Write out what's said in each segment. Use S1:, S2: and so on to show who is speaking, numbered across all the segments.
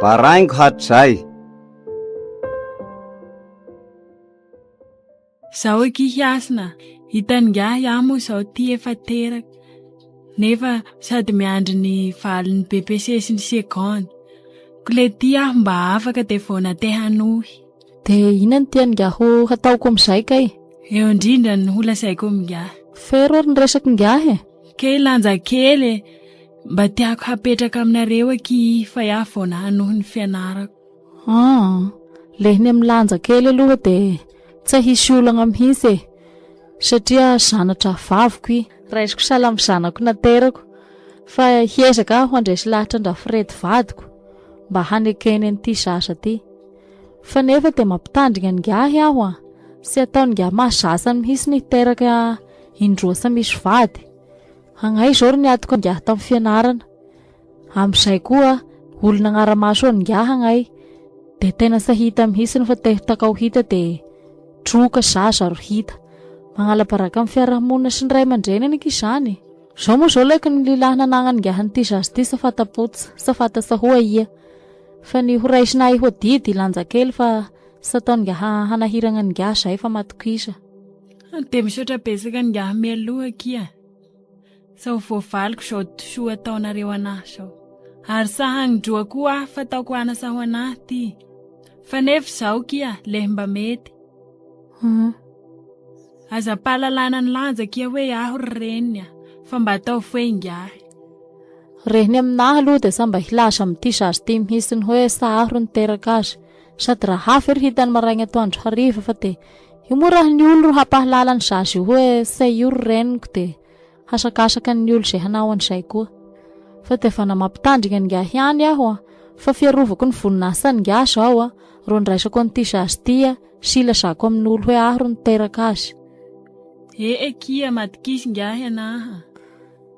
S1: Baraingo hatrizay.
S2: Zao akia Hasina, hitan'ingahy aho moa izao ity efa teraka, nefa sady miandry ny valin'ny BEPC sy ny seconde. Ko le ty aho mba afaka dia vao na te hanohy.
S3: Dia inona no tian'ingahy ho hataoko amin'izay kay?
S2: Eo indrindra no holazaiko amin'ingahy.
S3: Fero ary ny resak'ingahy e!
S2: Kay lanja kely e! Mba tiako hapetraka aminareo akia fa iaho vao na hanohy ny fianarako.
S3: Aa, lehiny amin'ny lanja kely aloha dia tsy hisy olagna mihitsy e! Satria zana-drahavaviko i. Raisiko sahala amin'ny zanako naterako fa hiezaka aho handresy lahatra an-dRafredy vadiko mba hanekeny an'ity zaza ity. Fa nefa dia mampitandrina an'ingahy aho an! Tsy ataon'ingahy mahazatra mihitsy ny hiteraka indroa sa misy vady. Agnay izao ry niatoka an'ingahy tamin'ny fianarana. Amin'izay koa olona agnara-maso an'ingahy agnay dia tena tsy hita mihitsy fa te takao hita dia troka zaza ro hita. Magnala baraka amin'ny fiarahamonina sy ny ray aman-dreny anie izany e. Izao moa izao laiko ny lilahy nanagnan'ingahy an'ity zaza ity sa fanta-potsy sa fanta-tsa hoa ia. Fa ny ho raisina ahy ho adidy lanja kely fa tsy ataon'ingahy hanahiragna an'ingahy izay fa matokisa.
S2: Dia misaotra betsaka an'ingahy mialoha akia. Sao voavaliko izao soa ataonareo anahy izao. Ary sahy hagnindroa koa aho fa ataoko anasa ho anahy ty. Fa nefa izao kia, lehy mba mety.
S3: Hum.
S2: Aza ampahalalana ny lanja kia hoe aho ry reniny a, fa mba ataovy hoe ingahy.
S3: Rehiny aminahy aloha dia sa mba hilaza amin'ity zaza ity mihitsy ny hoe sa aho ro niteraka azy. Sady raha hafa ery hitany maraigna atoandro hariva fa dia io moa raha ny olo ro hampahalala ny zaza io hoe sa io ry reniko dia hasakasaka ny olo izay hanao an'izay koa. Fa dia efa namampitandrigna an'ingahy ihany aho a, fa fiarovako ny voninahitsa an'ingahy zao a, ro andraisako an'ity zaza ity a, sy ilazako amin'olo hoe aho ro niteraka azy.
S2: Ee kia, matokisa ingahy anaha.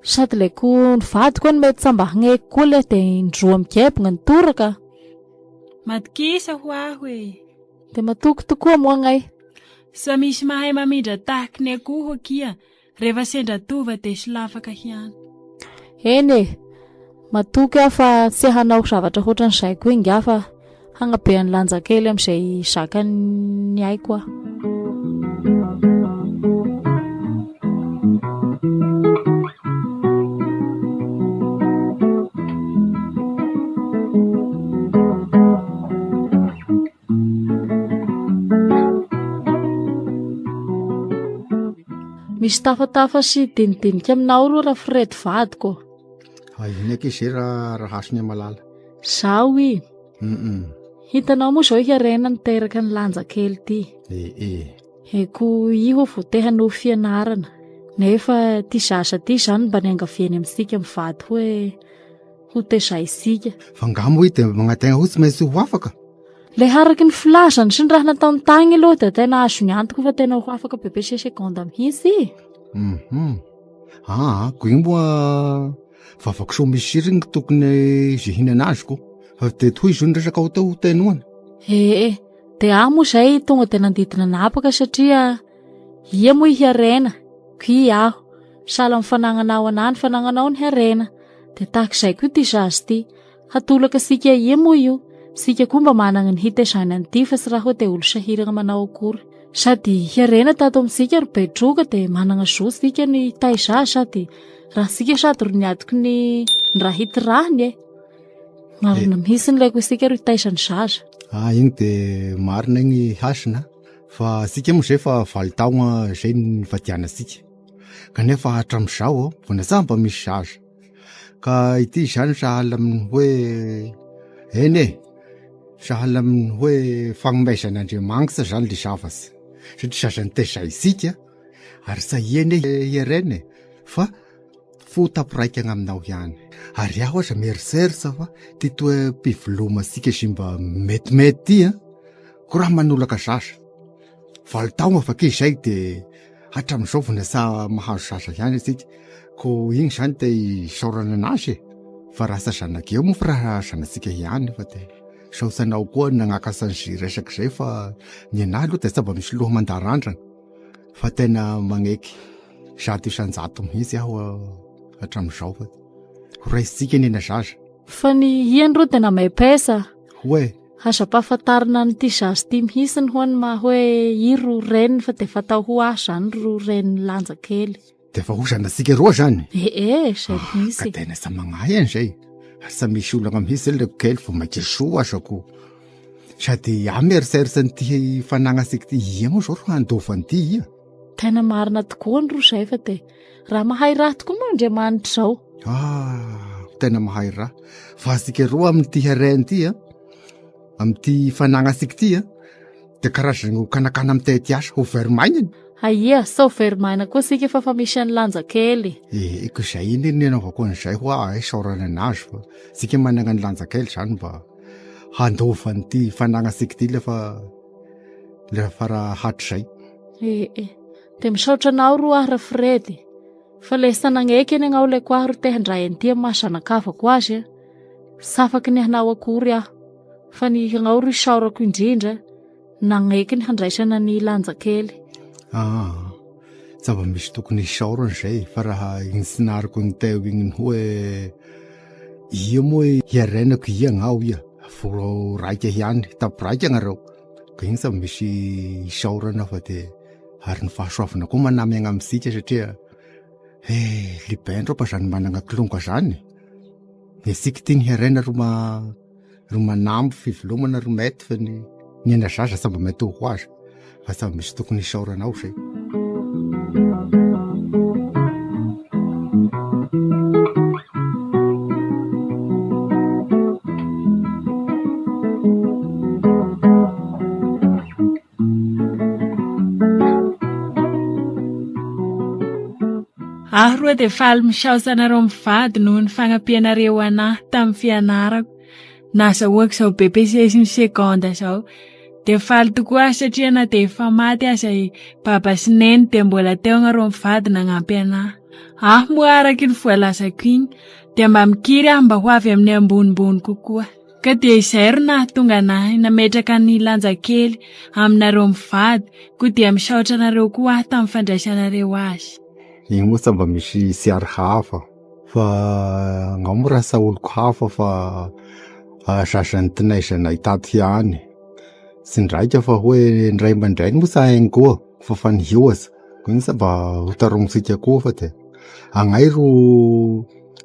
S3: Sady le ko ny vadiko anie mety tsy mba hagneko koa le dia indroa migebogna ny toraka.
S2: Matokisa ho aho e.
S3: Dia matoky tokoa moa agnay.
S2: Sa misy mahay mamindra tahaky ny akoho akia rehefa sendra tova dia solafaka ihany.
S3: Eny e! Matoky aho fa tsy hanao zavatra hoatran'izay koa ingahy fa hagnabe an'i Lanja kely amin'izay zakan'ny aiko aho. Misy tafatafa sy dinidinika aminao aloha Rafred vadiko.
S4: Ah, iny aky izay raha Rahasina malala.
S3: Zaho i.
S4: Mm
S3: Hitanao moa izao i Harena niteraka ny lanja kely ity.
S4: Eh eh.
S3: Eko iho vao te hanohy fianarana. Nefa ty zaza ty izany mba niangaviany amintsika mivady hoe ho tezaintsika.
S4: Fa nga moa i dia magnategna ho tsy maintsy ho afaka?
S3: Le haraky ny filazany sy ny raha nataony tagny aloha dia tena azony antoka fa tena ho afaka BEPC seconde mihitsy.
S4: Mhm. Ah, ko igny moa vavako sao misy sira igny tokony izy hihinana azy ko. Fa dia tohizo ny resaka ho teo ho tenoana.
S3: Ee, dia aho moa izay tonga dia nandidy nanapaka satria ia moa i Harena, ko i aho. Sahala amin'ny fanagnanao anah ny fanagnanao ny Harena. Dia tahaka izay koa ity zaza ity. Hatolaka sika ia moa io? Sika koa mba managna ny hitezana an'ity fa tsy raha hoe dia olo sahiragna manao akory. Sady Harena tato amintsika ry Betroka dia managna zo sika ny hitaiza azy sady raha sika sady ro niatoky ny ny raha hitirahiny e. Marina mihitsy ny laiko isika ro hitaiza ny zaza.
S4: Ah, igny dia marina igny Hasina fa sika moa izay fa valo taogna izay nivadianantsika. Kanefa hatramin'izao vao natsaha mba misy zaza. Ka ity izany sahala amin'ny hoe eny e, sahala amin'ny hoe fagnomezan'Andriamanitra zany le zavatra. Satria zaza nitezaintsika ary sahia anie IRN e, fa fo taporaikana aminao ihany. Ary aho aza mieritreritra fa ty toe-pivelomantsika izay mba metimety ty an, ko raha manolaka zaza. Valo taogna fa ke izay de hatramin'izao vao nasa mahazo zaza ihany isika. Ko igny zany te isaorana anazy e. Fa raha sa zanak'eo moa fa raha zanatsika ihany fa de saotsanao koa nagnakasa an'izay resaka izay fa ny anahy aloha de tsy mba misy loha mandarandrana. Fa tena magneky 100% mihitsy aho hatramin'izao fa ho raisintsika ny zaza.
S3: Fa ny iany ro tena maipesa.
S4: Hoe.
S3: Aza ampahafantarina an'ity zaza ity mihitsy ny hoa ny maha hoe i ro reniny fa dia fatao ho ahy zany ro reniny lanja kely.
S4: Dia efa ho zanatsika roa zany?
S3: Ee, zay ah, mihitsy.
S4: Ka tena sa magnahy an'izay. Ary sa misy olana mihitsy zay leko kely vao mainka soa aza ko. Sady aho mieritreritra an'ity fanagnantsika ity, ia moa zao ro handova an'ity ia?
S3: Tena marina tokoa ny roa zay fa dia raha mahay raha tokoa moa Andriamanitra izao.
S4: Ah, tena mahay raha. Fa antsika roa amin'ity harena ity a, amin'ity fanagnantsika ity a, dia karazana ho kanakana mitety asa, ho very maina.
S3: Aia, sao very maina koa isika fa fa misy an'i Lanja kely.
S4: Eh, ko izay iny ny anaovako an'izay hoa, isaorana anazy fa isika manana an'i Lanja kely izany mba handova an'ity fanagnantsika ity lefa lefa raha hatrizay.
S3: Eh, eh. Dia misaotra anao roa aho Rafredy. Fa le sa nagneky eny agnao leko aho ro te handray an'ity amin'ny maha zanakavako azy a. Tsy afaky ny hanao akory aho. Fa ny agnao ro isaorako indrindra nagneky ny handraisana ny lanja kely.
S4: Ah, zava-misy tokony hisaorana izay fa raha igny tsy nariko igny teo igny ny hoe ia moa hiarenako ia agnao ia vao raika ihany tapo raika agnareo ka igny zava-misy isaorana fa de ary ny fahasoavana koa manamy agny amintsika satria eh libain rô pa zany managna kilonga zany ny antsika ty ny hiarena ro ma ro manamby fivelomana ro mety fa ny ny aina zaza tsy mba mety ho azy fa tsy mba misy tokony hisaorana ao zay.
S2: Aho roa dia faly misaotra anareo mivady noho ny fagnampianareo anahy tamin'ny fianarako. Nazahoako izao BEPC sy ny seconde izao. Dia faly tokoa aho satria na dia efa maty aza i baba sy neny dia mbola teo nareo mivady nagnampy anahy. Aho moa araky ny voalazako igny dia mba mikiry aho mba ho avy amin'ny ambonimbony kokoa. Ka dia izay ro nahatonga anahy nametraka ny lanja kely aminareo mivady koa dia misaotra anareo koa aho tamin'ny fandraisanareo azy.
S4: Igny moa tsy mba misy tsiary hafa. Fa angaha moa rasa oloko hafa fa zaza nitinaizanay tato ihany. Tsy ndraika fa hoe ny ray aman-dreny moa tsy hainy koa fa fa nihoatra. Iny sa mba ho taromintsika koa fa dia agnay ro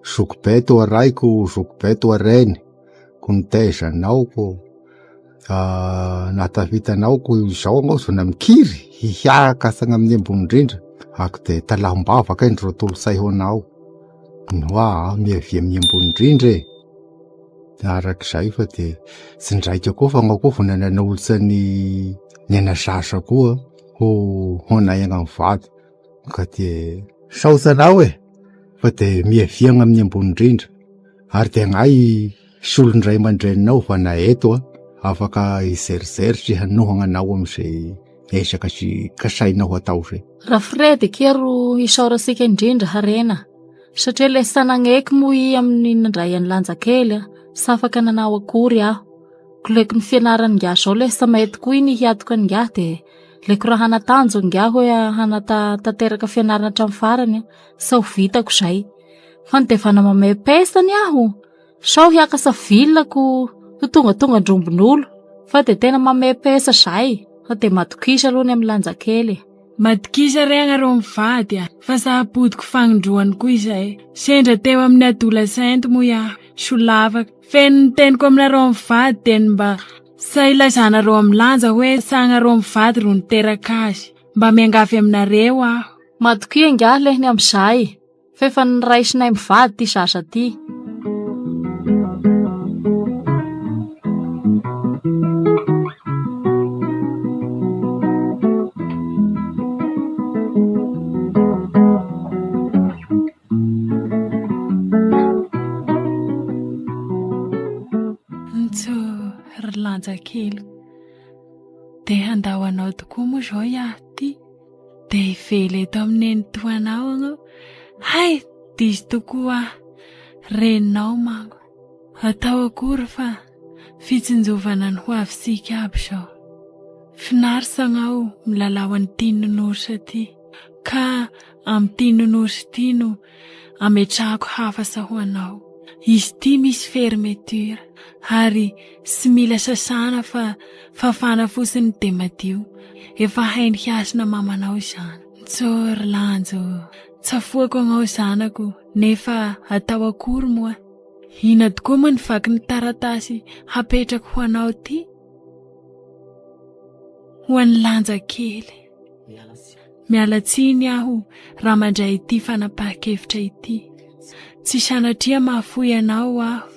S4: zokibe toa raiko, zokibe toa reny ko nitaiza anao ko nahatafita anao ko izao anao zao na mikiry hihiakasana amin'ny ambony indrindra ako dia talahom-bavaka indro ro tolosay ho anao ny hoa miavia amin'ny ambony indrindra e arak'izay fa dia tsy ndraika koa fa anao koa vao nanana ny ny aina zaza koa ho ho anay agna mivady ka dia saotra anao e fa dia miavia amin'ny ambony indrindra ary dia agnay Solon-dray aman-dreninao va na eto a, afaka hizerizery sy hanohagna anao amin'izay ezaka sy kasainao hatao izay.
S3: Rafredy akia ro isaorantsika indrindra Harena satria le sa nagneky moa i amin'ny nandray an'i Lanja kely a, sa afaka nanao akory aho. Ko leko ny fianaran'ingahy zao le sa mety koa iny hiatoka an'ingahy de leko raha hanatanjo ingahy hoe hanatateraka fianarana hatramin'ny farany a, sa ho vitako zay. Fa ny devana mamehy pesany aho. Sao hiakasa ville ko ho tongatonga andrombon'olo fa dia tena mamehy pesa zay fa dia matokisa aloha ny amin'ny lanja kely e.
S2: Matokisa re agnareo mivady a! Fa sa apodiko fagnindroany koa izay. Sendra teo amin'ny adolescente moa aho, solavaka. Feno ny teniko aminareo mivady dia ny mba sa ilazanareo amin'ny lanja hoe sa agnareo mivady ro niteraka azy. Mba miangavy aminareo aho.
S3: Matokia ingahy lehiny amin'izay. Fa efa noraisinay mivady ity zaza ity.
S2: Ntso, ry lanja kely. Dia handao anao tokoa moa izao iaho ity. Dia hively eto amin'ny nenitoanao aho. Hay, diso tokoa aho. Reninao manko. Atao akory fa fitsinjovana ny ho avintsika aby izao. Finaritra agnao milalao an'ity nonours ity ka amin'ity nonours ity no ametrahako hafatra ho anao. Izy ity misy fermeture ary tsy mila sasana fa fafana fotsiny dia madio. Efa hainy hasina mamanao izany. Ntsô ry Lanjo ô! Tsafoako agnao zanako nefa atao akory moa? Inona tokoa moa ny vakin'ny taratasy hapetrako ho anao ity? Ho an'i Lanja kely. Miala tsiny aho raha mandray ity fanapahan-kevitra ity. Tsy sanatria mahafoy anao aho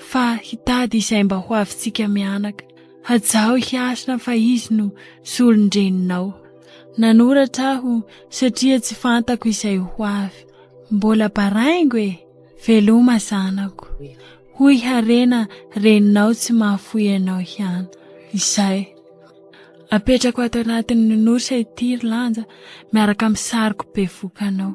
S2: fa hitady izay mba ho avintsika mianaka. Hajao i Hasina fa izy no solon-dreninao. Nanoratra aho satria tsy fantako izay ho avy. Mbola baraingo e! Veloma zanako. Hoy Harena reninao tsy mahafoy anao ihany. Izay. Apetrako ato anatin'ny nonosa ity ry Lanja miaraka amin'ny sariko bevoka anao.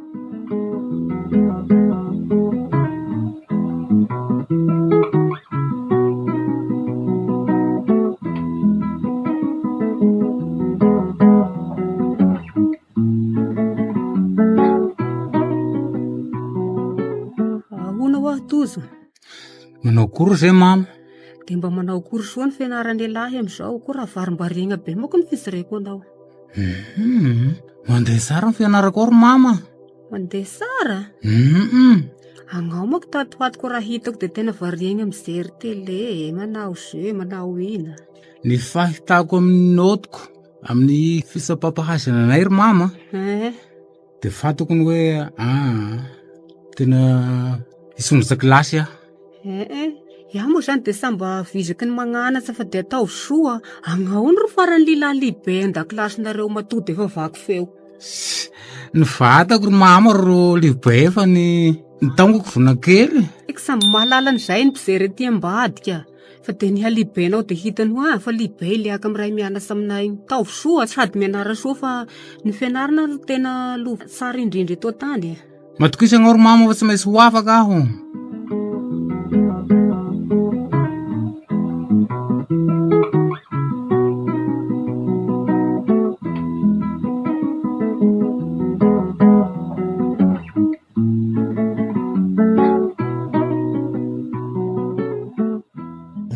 S5: Ahoana hoa Tojo?
S6: Manao akory ve mama?
S5: Dia mba manao akory soa ny fianaran'ialahy amin'izao koa raha varimbariana be manko ny fijereko anao.
S6: Mhm. Mandeha tsara ny fianarako ao ry mama.
S5: Mandeha tsara?
S6: Mhm.
S5: Agnao manko tato ho ato koa raha hitako dia tena variana mijery télé, manao jeu, manao ina.
S6: Ny fahitako amin'ny notiko Amin'ny fitsapam-pahaizana anay ry mama
S5: Eh.
S6: dia fantako ny hoe ah, tena hisondrotra kilasy aho.
S5: Eh, eh. Iaho moa zany dia samy mba vizaky ny magnanatra fa dia ataovy soa. Agnahono ro farany lilahy lehibe an-dakilasinareo matoa dia efa vaky feo.
S6: Ny vatako ry mama ro lehibe fa ny ny taongako vona kely.
S5: Eky samy mahalala an'izay ny mpijery aty ambadika. Fa dia ny halehibenao dia hitany hoa fa lehibe ilay aka miray mianatra aminay iny. Taovy soa sady mianara soa fa ny fianarana no tena lova tsara indrindra eto an-tany e.
S6: Matokisa anao ry mama fa tsy maintsy ho afaka aho.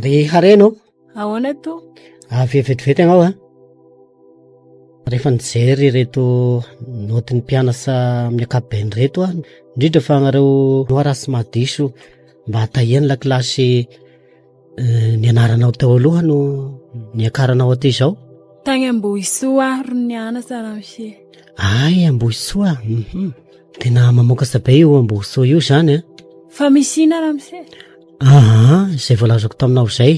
S7: Ry Harena ô.
S2: Ahoana to?
S7: Avy vetivety ianao a. Rehefa nijery ireto notin'ny mpianatra amin'ny ankapobeny ireto aho, indrindra fa anareo noa raha tsy mahadiso mba tahian'ny lakilasy eh, nianaranao teo aloha no niakaranao aty izao.
S2: Tagny Ambohisoa aho ro nianatra ramose.
S7: Ay, Ambohisoa, mhm. Tena mamokatra be io Ambohisoa io izany a.
S2: Fa misy inona ramose?
S7: Aha, izay voalazako taminao izay.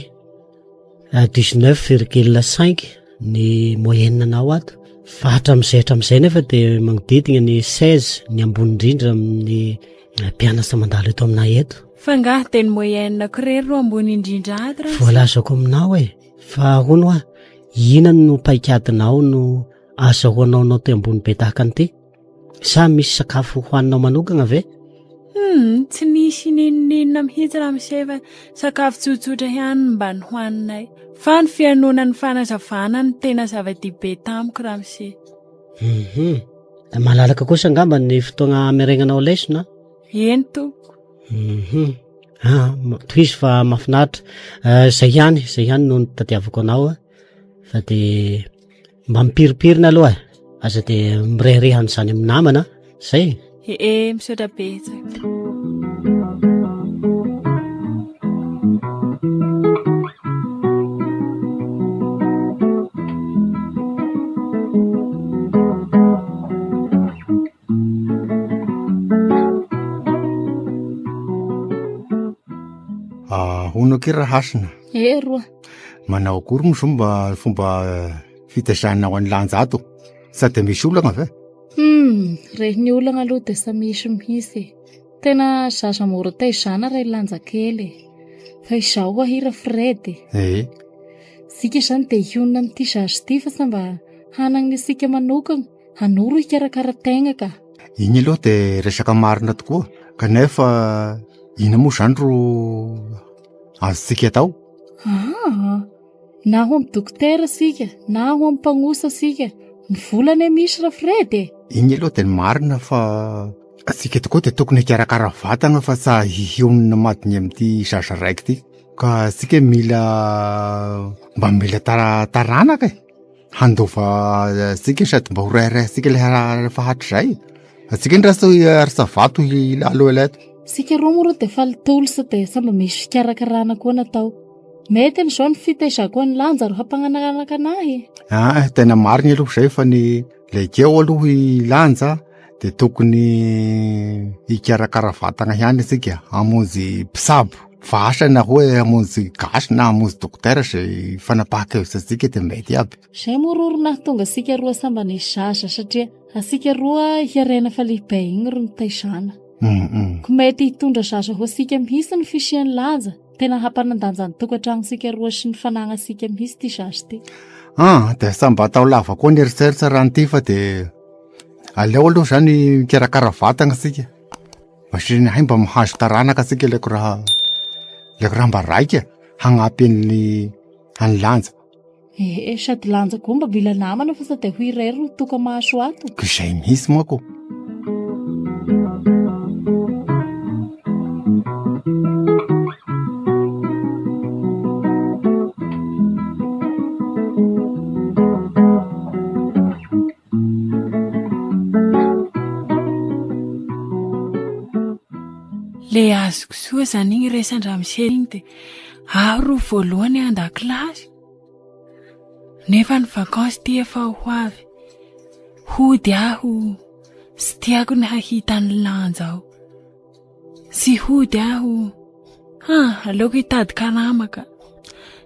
S7: 19,5 ny moyenne anao ato. Fa hatramin'izay hatramin'izay nefa dia magnodidina ny 16 ny ambony indrindra amin'ny mpianatra mandalo eto aminay eto.
S2: Fa angaha dia ny moyenne-ko irery no ambony indrindra ato ramose?
S7: Voalazako aminao e. Fa hono hoa, inona no paikadinao no azahoanao naoty ambony be tahaka an'ity? Sa misy sakafo hohaninao manokana ve?
S2: Hum, tsy nisy n'inon'inona mihitsy ramose fa sakafo tsotsotra ihany no mba nohaninay. Fa ny fihainoana ny fanazavana no tena zava-dehibe tamiko ramose.
S7: Hum, malalaka kosa angamba ny fotoana hameregnanao lesona?
S2: Eny tompoko.
S7: Hum, ah, tohizo fa mahafinaritra. Eh, zay ihany, zay ihany no nitadiavako anao fa dia Mba mipirimpirina aloha e. Aza dia mirehareha an'izany amin'ny namana, zay.
S2: Ee, misaotra betsaka.
S4: Ahoana akia Rahasina?
S3: Eh roa.
S4: Manao akory moa zao mba fomba fitaizana ho an'i Lanja ato? Sa dia misy olana ve?
S3: Hum, re ny olana aloha dia sa misy mihitsy e. Tena zaza mora taizana raha i Lanja kely e. Fa izaho hoa hira Fred e.
S4: Ee.
S3: Isika izany dia hionona amin'ity zaza ity fa sa mba hanana ny isika manokana, hanoro hikarakara tegna ka.
S4: Iny aloha dia resaka marina tokoa, kanefa inona moa izany ro azontsika atao?
S3: Aa! Na ho amin'ny dokotera sika, na ho amin'ny mpagnosa sika. Ny vola anie misy Rafred e.
S4: Igny aloha dia ny marina fa antsika tokoa dia tokony hikarakara vatagna fa tsa hihionona madiny amin'ity zaza raiky ity. Ka antsika mila mba mila tara- taranaka e. Handova antsika sady mba ho rairaisintsika ilay rehefa hatrizay. Antsika indray sao hiarisa vato hilalo ela eto.
S3: Sika roa moa rô dia faly tolosa dia samy mba misy fikarakarana koa natao. Mety an'izao ny fitaizako an'i Lanja ro hampanananaka anahy e.
S4: Ah, tena marina aloha izay fa ny lekeo aloha i Lanja dia tokony hikarakara vatagna ihany isika, hamonjy mpisabo. Fa asa na hoe hamonjy gasy na hamonjy dokotera izay fanapahan-kevitra antsika dia mety aby.
S3: Izay moa ro ro nahatonga antsika roa sambany zaza satria antsika roa hiarena fa lehibe igny ro nitaizana. Ko mety hitondra zaza ho antsika mihitsy ny fisian'i Lanja. Tena hampanandanja ny tokantragnontsika roa sy ny fanagnantsika mihitsy ity zaza ity.
S4: Ah, dia samy mba atao lava koa ny eritreritra raha ny fa dia aleo aloha zany mikarakara vatagna tsika. Mba sy hay mba mahazo taranaka tsika leko raha leko raha mba raika hagnampy an'ny an'ny lanja.
S3: Eh, sady lanja koa mba mila namana fa sady ho irery no toka maso ato.
S4: Ko izay mihitsy manko.
S2: Le azoko soa zany igny resan-dramose igny dia aho ro voalohany an-dakilasy. Nefa ny vakansy ty efa ho avy. Hody aho, tsy tiako ny hahita ny lanja ao. Tsy hody aho, ha, aleoko hitady karama ka.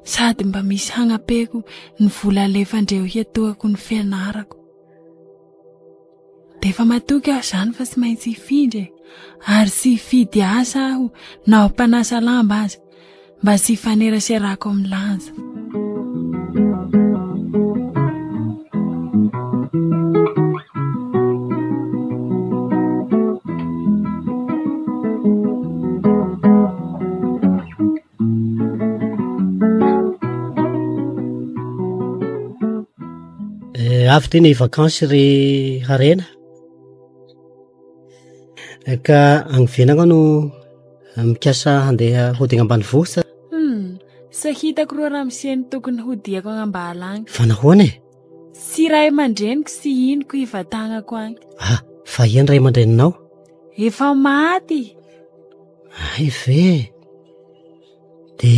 S2: Sady mba misy hagnapeko ny vola alefandreo hiatohako ny fianarako. Dia efa matoky aho izany fa tsy maintsy hifindra e! Ary tsy hifidy asa aho na ho mpanasa lamba aza, mba tsy hifaneraserako amin'ny lanja.
S7: Eh, avy ty ny vakansy ry Harena. Eh, ka agnivenagna no mikasa handeha hody agny ambanivohitra?
S2: Hmm, sa hitako rô ramose ny tokony hodiako agny ambala agny.
S7: Fa nahoana e?
S2: Sy ray aman-dreniko sy inoko hivatagnako agny.
S7: Ah, fa ia ny ray aman-dreninao?
S2: Efa maty.
S7: Hay ve? De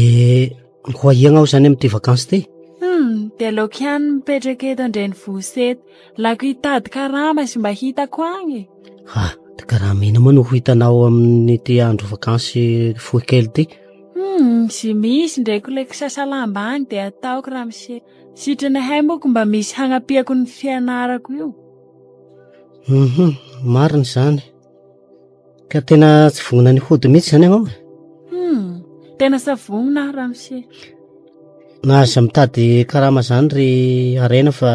S7: ho aia aho zany amin'ity vakansy ity?
S2: Hmm, de aleoko ihany mipetraka eto an-drenivohitra eto. Lako hitady karama sy mba hitako agny e.
S7: Ha, de karama ina moa no ho hitanao amin'ity andro vakansy fohy kely ity?
S2: Hmm, sy misy ndraiky ilay kisasa lamba agny de ataoko ramose. Sitrana hay moa ko mba misy hagnampiako ny fianarako io.
S7: Mhm, marina izany. Ka tena tsy vonona ny hody mihitsy izany ianao e?
S2: Hmm, tena sa vonona aho ramose.
S7: Na aza mitady karama izany ry Harena fa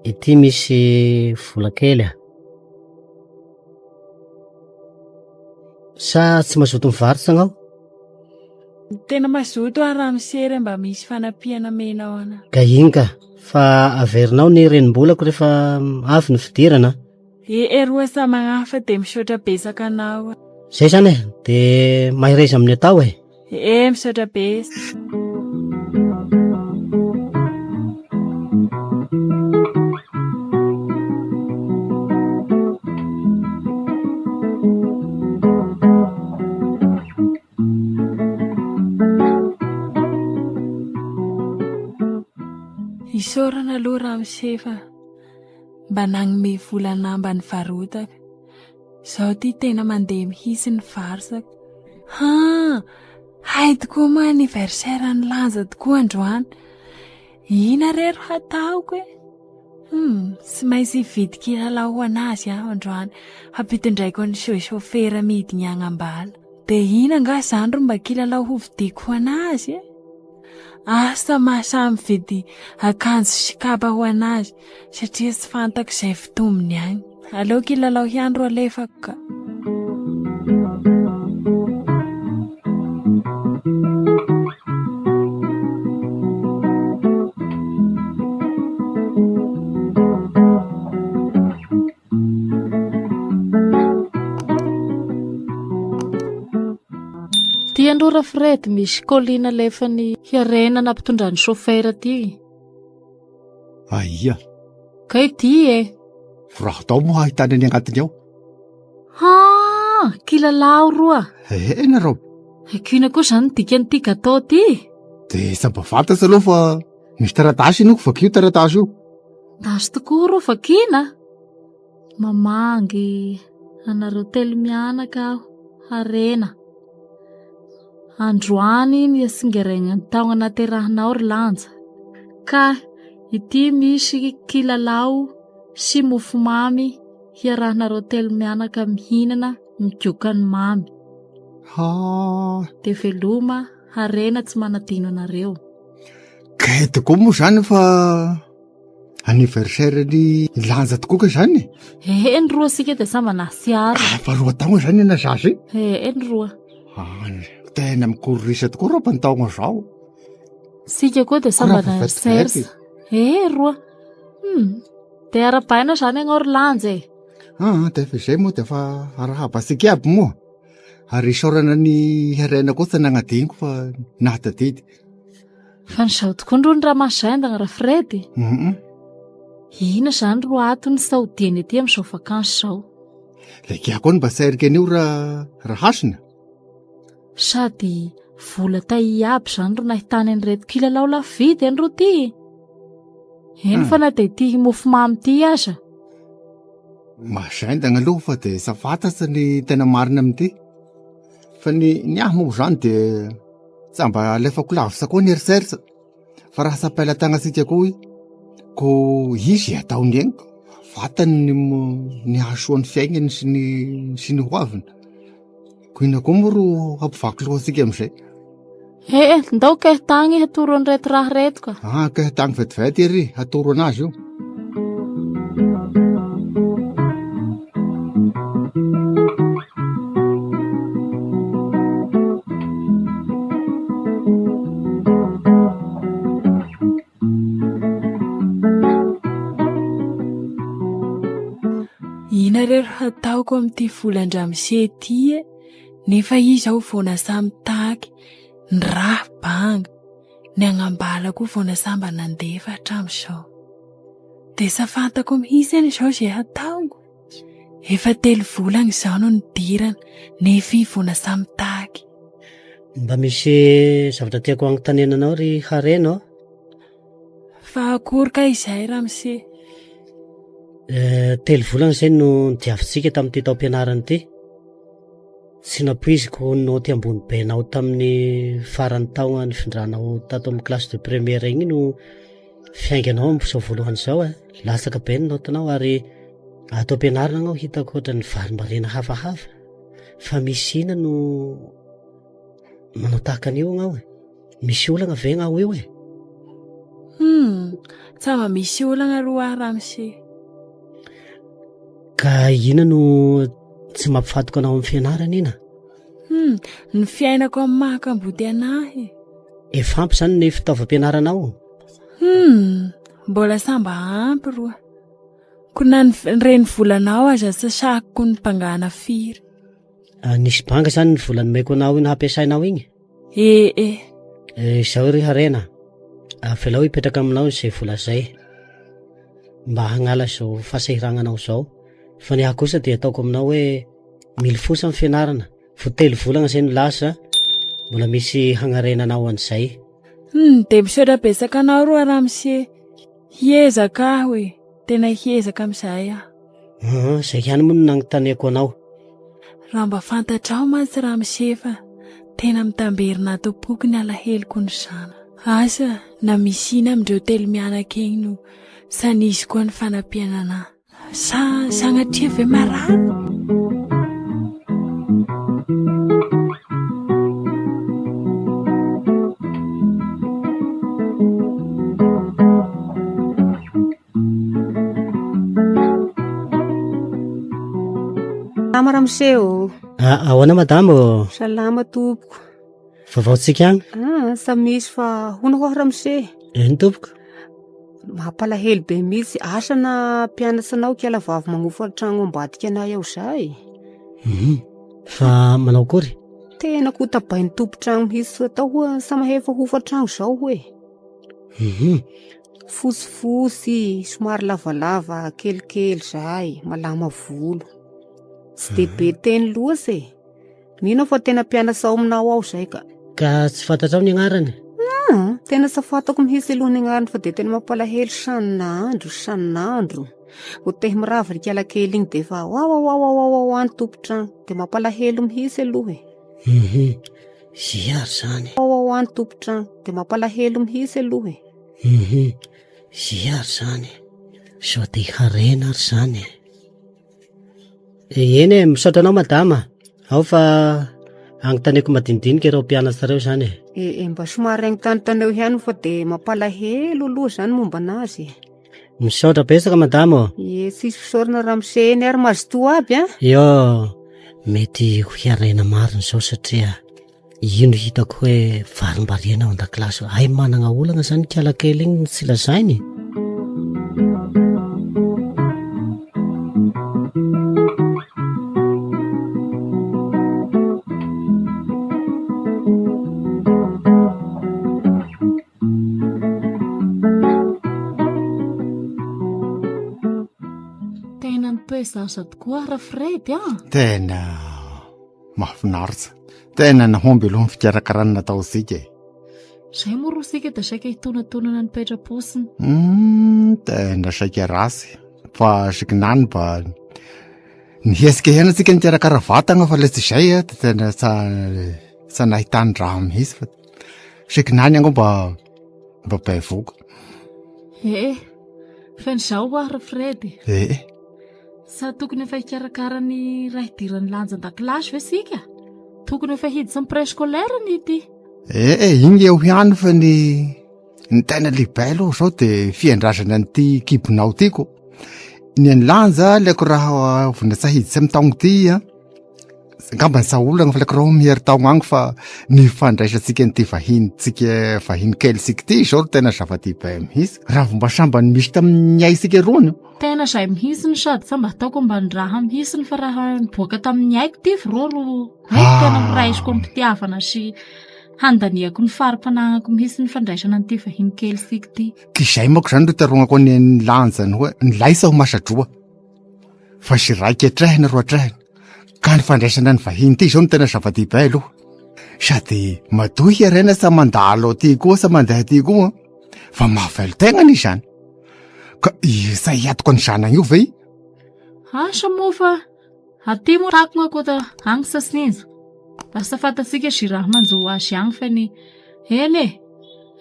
S7: ity misy vola kely a. Sa tsy mazoto mivarotra ianao?
S2: Tena mazoto aho ramose raha mba misy fanampiana omenao ana.
S7: Ka iny ka, fa averinao ny renim-bolako rehefa avy ny fidirana.
S2: E e roa samagnafa dia misaotra betsaka anao.
S7: Zay zany e, de mahereza amin'ny atao e.
S2: E misaotra betsaka. Isaorana aloha ramose fa Mba nagnome vola anah mba nivarotako. Zao ty tena mandeha mihitsy ny varsako. Haa! Hay tokoa moa anniversaire an'i Lanja tokoa androany. Ina re ro hataoko e? Hum, tsy maintsy hividy kilalao ho an'azy aho androany, hampitondraiko an'i chauffeur midiny agny ambala. Dia ina angaha izany ro mba kilalao hovidiako ho an'azy e? Asa mahasahy mividy akanjo sy kapa ho an'azy satria tsy fantako izay fitombony agny. Aleo kilalao ihany ro alefako ka.
S3: aloha Rafred misy colis nalefan'i Harena nampitondran'ny chauffeur ty.
S4: Aia.
S3: Kay ty e.
S4: Raha tao moa ahitana ny agnatiny ao.
S3: Ha, kilalao roa.
S4: Eh, nareo.
S3: Kina koa zany ny dikan'ity gâteau ty.
S4: De tsy mba fantatsa aloha fa misy taratasy iny ko vakio taratasy io.
S3: Tasy tokoa roa vakina. Mamangy anareo telo mianaka aho, Harena. Androany ny asingeregnan'ny taogna naterahanao ry Lanja. Ka ity misy kilalao sy mofomamy hiarahanareo telo mianaka mihinana migoka ny mamy.
S4: Ha.
S3: Dia veloma Harena tsy manadino anareo.
S4: Kay tokoa moa izany fa anniversaire ny lanja tokoa ka izany e.
S3: Ehe ny roa sika dia samy nahatsiaro.
S4: Ah, fa roa taogna izany na zaza e.
S3: Ehe ny roa.
S4: Ah, tena mikororisa tokoa roa ny taogna zao.
S3: Sika koa dia samy nahatsiaro. Ehe roa. Hmm. Dia arabaina izany ianao ry lanja e.
S4: Ah, dia efa izay moa dia efa arahaba antsika aby moa. Ary isaorana ny harena koa tsy nagnadiniko fa nahatadidy.
S3: Fa ny zao tokoa ndro ny raha mahazendana Rafred.
S4: Mhm.
S3: Inona izany ro atony sao dieny aty amin'izao vacances izao?
S4: Ilay kia koa no mba sairika an'io raha raha hasina.
S3: Sady vola tahihy aby izany ro nahitany an'ireto kilalao lafo vidy any ro ty. Eny fa na dia ity mofomamy ity aza.
S4: Mahazendana aloha fa dia efa fantatsa ny tena marina amin'ity. Fa ny ny ahy moa izany dia tsy mba alefako lavitra koa ny eritreritra fa raha sampela-tagnantsika koa i ko izy ataony eny vatany ny ny hahasoa ny fiainany sy ny sy ny hoaviny. Ko inona koa moa ro hampivaky loha antsika amin'izay?
S3: Eh, eh, ndao kay tagny hatoro an'ireto raha reto ka.
S4: Ah, kay tagny vetivety ery, hatoro anazy io.
S2: Ina re ro hataoko amin'ity volan-dramose ity e? Nefa izy aho vao nasaha mitaky, ny raha banga, ny agnambala koa vao nasaha mba nandefa hatramin'izao. Dia sa fantako mihitsy anie izao izay hataoko. Efa telo volana izao no nidirana, nefa izy vao nasaha mitaky.
S7: Mba misy zavatra tiako hanontaniana anao ry Harena ô.
S2: Fa akory kay izay ramose?
S7: Eh, telo volana izay no nidiavintsika tamin'ity taom-pianarana ity. Tsy nampoiziko ho naoty ambony be anao tamin'ny faran'ny taona nifindranao tato amin'ny classe de première igny no fiainganao amin'izao voalohany izao e. Latsaka be ny naotinao ary ato am-pianarana anao hitako ohatran'ny varimbariana hafahafa. Fa misy inona no manao tahaka an'io anao e? Misy olana ve gnao io e?
S2: Hum, tsa mba misy olana aloha aho ramose.
S7: Ka inona no tsy mampifatoka anao amin'ny fianarana ina?
S2: Hum, ny fiainako amin'ny maha kamboty anahy.
S7: Efa ampy izany ny fitaovam-pianaranao?
S2: Hum, mbola samba ampy roa. Ko na ny renivolanao aza tsy sahako ny mpangana firy.
S7: Ah, nisy banga izany ny vola nomeko anao iny hampiasainao iny?
S2: Eh eh.
S7: Eh, izao ry Harena, avelao hipetraka aminao izay vola izay mba hagnala izao fahasahirananao izao. Fa ny ahy kosa dia ataoko aminao hoe milofosa ny fianarana, vao telo volana izay no lasa, mbola misy hagnarenanao an'izay.
S2: Hmm, dia misaotra betsaka anao roa ramose. Hiezaka aho e, tena hiezaka amin'izay aho.
S7: Aa, izay ihany moa no nanontaniako anao.
S2: Raha mba fantatrao mantsy ramose fa tena mitamberina ato am-poko ny alaheloko ny zanako. Asa na misy ina amin'ireo telo mianaka iny no sa nisy koa ny fanampiana anà. Sa sagnatria ve marary?
S5: Salama ramose ô.
S7: Ah, ahoana madama ô?
S5: Salama tompoko.
S7: Vaovaontsika agny?
S5: Ah, sa misy fa hono hoa ramose.
S7: Eny tompoko.
S5: Mampalahelo be mihitsy. Asa na mpianatra anao kiala vavy magnofa tragno ambadika anay ao zay.
S7: Mhm. Fa manao akory?
S5: Tena kotabain'ny tompon-tragno mihitsy atao hoa sa mahefa hofa-tragno zao hoe.
S7: Mhm.
S5: Fotsifotsy, somary lavalava kelikely zay, malama volo. Tsy de be teny loatsy e. Mino aho fa tena mpianatra ao aminao ao zay ka.
S7: Ka tsy fantatrao ny agnarany?
S5: Ah, tena tsy fantako mihitsy aloha ny agnarany fa de tena mampalahelo san'andro san'andro. Vao te mirava ry kalakely igny de efa wawawawawawa ny tompon-tragno. De mampalahelo mihitsy aloha e.
S7: Mhm. Zay ary zany.
S5: Wawawa ny tompon-tragno. De mampalahelo mihitsy aloha e.
S7: Mhm. Zay ary zany. Sao de harena ary zany e. Eny e, misaotra anao madama. Ao fa agnontaniako madinidinika ireo mpianatra ireo izany e.
S5: E, e, mba somary agnontanitaneo ihany fa de mampalahelo aloha izany momba anazy e.
S7: Misaotra betsaka madama ô.
S5: Ie, tsisy fisaorana ramose eny ary mazotoa aby a.
S7: Io, mety ho hiarena marina izao satria Io no hitako hoe varimbariana ao an-dakilasy. Hay manana olana zany ikala kely iny no tsy lazainy.
S3: Tena nitoe-zaza tokoa Rafredy a!
S4: Tena Mahafinaritra. Tena nahomby aloha ny fikarakarana nataontsika e.
S3: Zay moa roa sika dia saika hitonatonana ny petra-posiny.
S4: Hmm, tena saika ratsy. Fa sikinany mba nihetsika ihany antsika nikarakara vatagna fa le tsy izay a, dia tena tsa tsa nahitany raha mihitsy fa sikinany angamba mba bevoka.
S3: Ee, fa ny zao hoa ry Fred.
S4: Ee.
S3: Sa tokony efa hikarakara ny raha hidiran'ny lanja an-dakilasy ve isika? Tokony efa hiditra amin'ny préscolaire ny ity.
S4: Eh, eh, iny eo ihany fa ny ny tena lehibe aloha izao dia fiandrazana an'ity kibonao ity ko. Ny an'ny lanja leko raha vona tsy hiditra amin'ny taogno ity a. Angamba ny saolana fa leko raha mihery taogno agny fa ny fandraisantsika an'ity vahintsika vahiny kelitsika ity izao no tena zava-dehibe mihitsy. Raha vao mba sambany misy tamin'ny aisika rony.
S3: Tena izay mihitsy sady tsy mba ataoko ambanin-draha mihitsy fa raha niboaka tamin'ny aiko ity vrô ro haiko tena ho raisiko am-pitiavana sy handaniako ny fari-panagnako mihitsy ny fandraisana an'ity vahiny kely sika ity.
S4: Ka izay manko izany ro itarognako ny lanjany hoe ny laisa ho masadroa fa sy raika atrehina ro atrehina ka ny fandraisana ny vahiny ity izao no tena zava-dehibe aloha sady matoa hiarena sa mandalo aty koa sa mandeha aty koa fa mahavelon-tegnany izany. Ka izay hiatoka ny zanany io ve?
S3: Asa moa fa aty moa takona ko ta agny sa sinjo. Lasa fantatsika zy raha manjo azy agny fa ny eny e.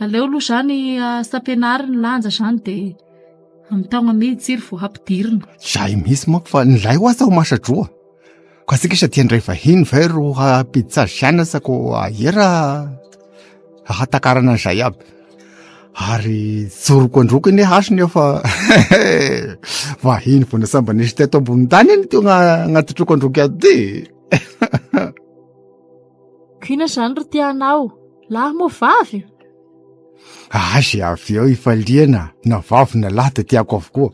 S3: Aleo aloha zany asa ampianariny lanja zany de amin'ny taogna miditsy iry vao hampidirina.
S4: Zay mihitsy manko fa ny lay ho aza ho masadroa. Ka tsika sa tia handray vahiny ve ro hampiditra azy hianatra sa ko aia raha hahatakarana an'izay aby. Ary tsoriko androko anie hasiny eo fa vahiny vao nasamba nisy teto ambony tany anie teo agnaty troko androky ato ty.
S3: K'inona izany ry tianao? Lahy moa vavy?
S4: Azy avy eo ifaliana na vavy na lahy dia tiako avokoa.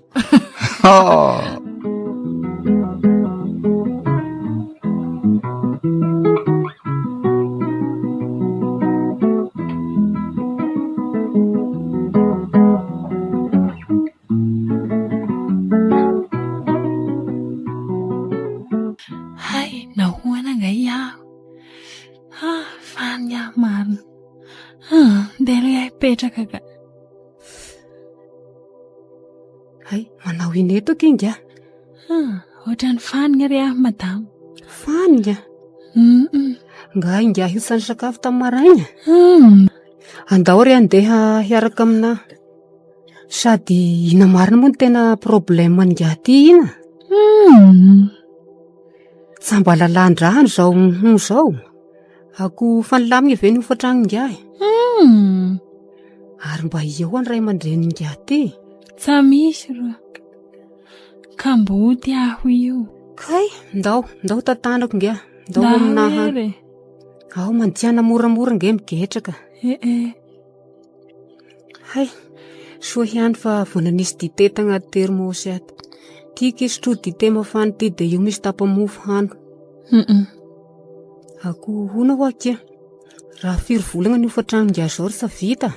S2: Hay, nahoana angaha aho? Ah, faly aho marina. Ah, ndeha aloha aho hipetraka ka.
S5: Hay, manao ino eto kinga?
S2: Ah, ohatran'ny fanina re aho madama.
S5: Fanina?
S2: Mm.
S5: Nga ingahy io tsy nisakafo tamin'ny maraina?
S2: Mm.
S5: Andao re andeha hiaraka aminà. Sady ina marina moa no tena problème an'ingahy ty ina?
S2: Mm.
S5: Tsy mba lalan-drano izao hono izao. Ako fanilamina ve ny hofantragn'ingahy?
S2: Hmm.
S5: Ary mba eo ny ray aman-drenin'ingahy ty?
S2: Tsa misy ro. Kamboty aho io.
S5: Kay, ndao, ndao tantanako ingahy. Ndao aminahy.
S2: Ndao
S5: Ao mandiana moramora nge migetraka.
S2: Eh eh.
S5: Hay, soa ihany fa vao nanisy dite tagnaty thermos ato. Tiako isotroa dite mafana ity dia io misy tapa-mofo hano.
S2: Mm.
S5: Akoho hono hoa akia. Raha firy volagna ny hofantrano ingahy zao ry sa vita?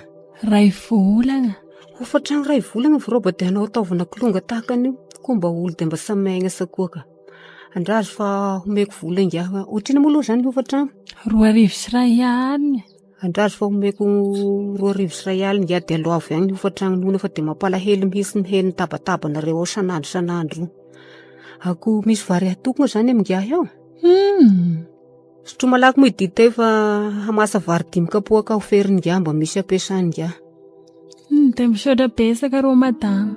S2: Ray volagna.
S5: Hofantrano ray volagna vao roba dia hanao taovana kilonga tahaka an'io. Koa mba olo dia mba samy miaigna sakoa ka. Andrazo fa homeko vola ingahy. Ohatrino moa aloha izany ny hofantrano?
S2: 2100.
S5: Andrazo fa homeko 2100 ingahy dia aloavy agny ny hofantrano hono fa dia mampalahelo mihitsy miheno ny tabatabanareo ao isan'andro isan'andro. Akoho misy vary atoko moa izany amin'ingahy ao?
S2: Hum.
S5: Sotroa malaky moa i dite fa hamasa vary dimy kapoaka ho ferin'ingahy mba misy ampiasan'ingahy.
S2: Hmm, dia misaotra betsaka rô madama.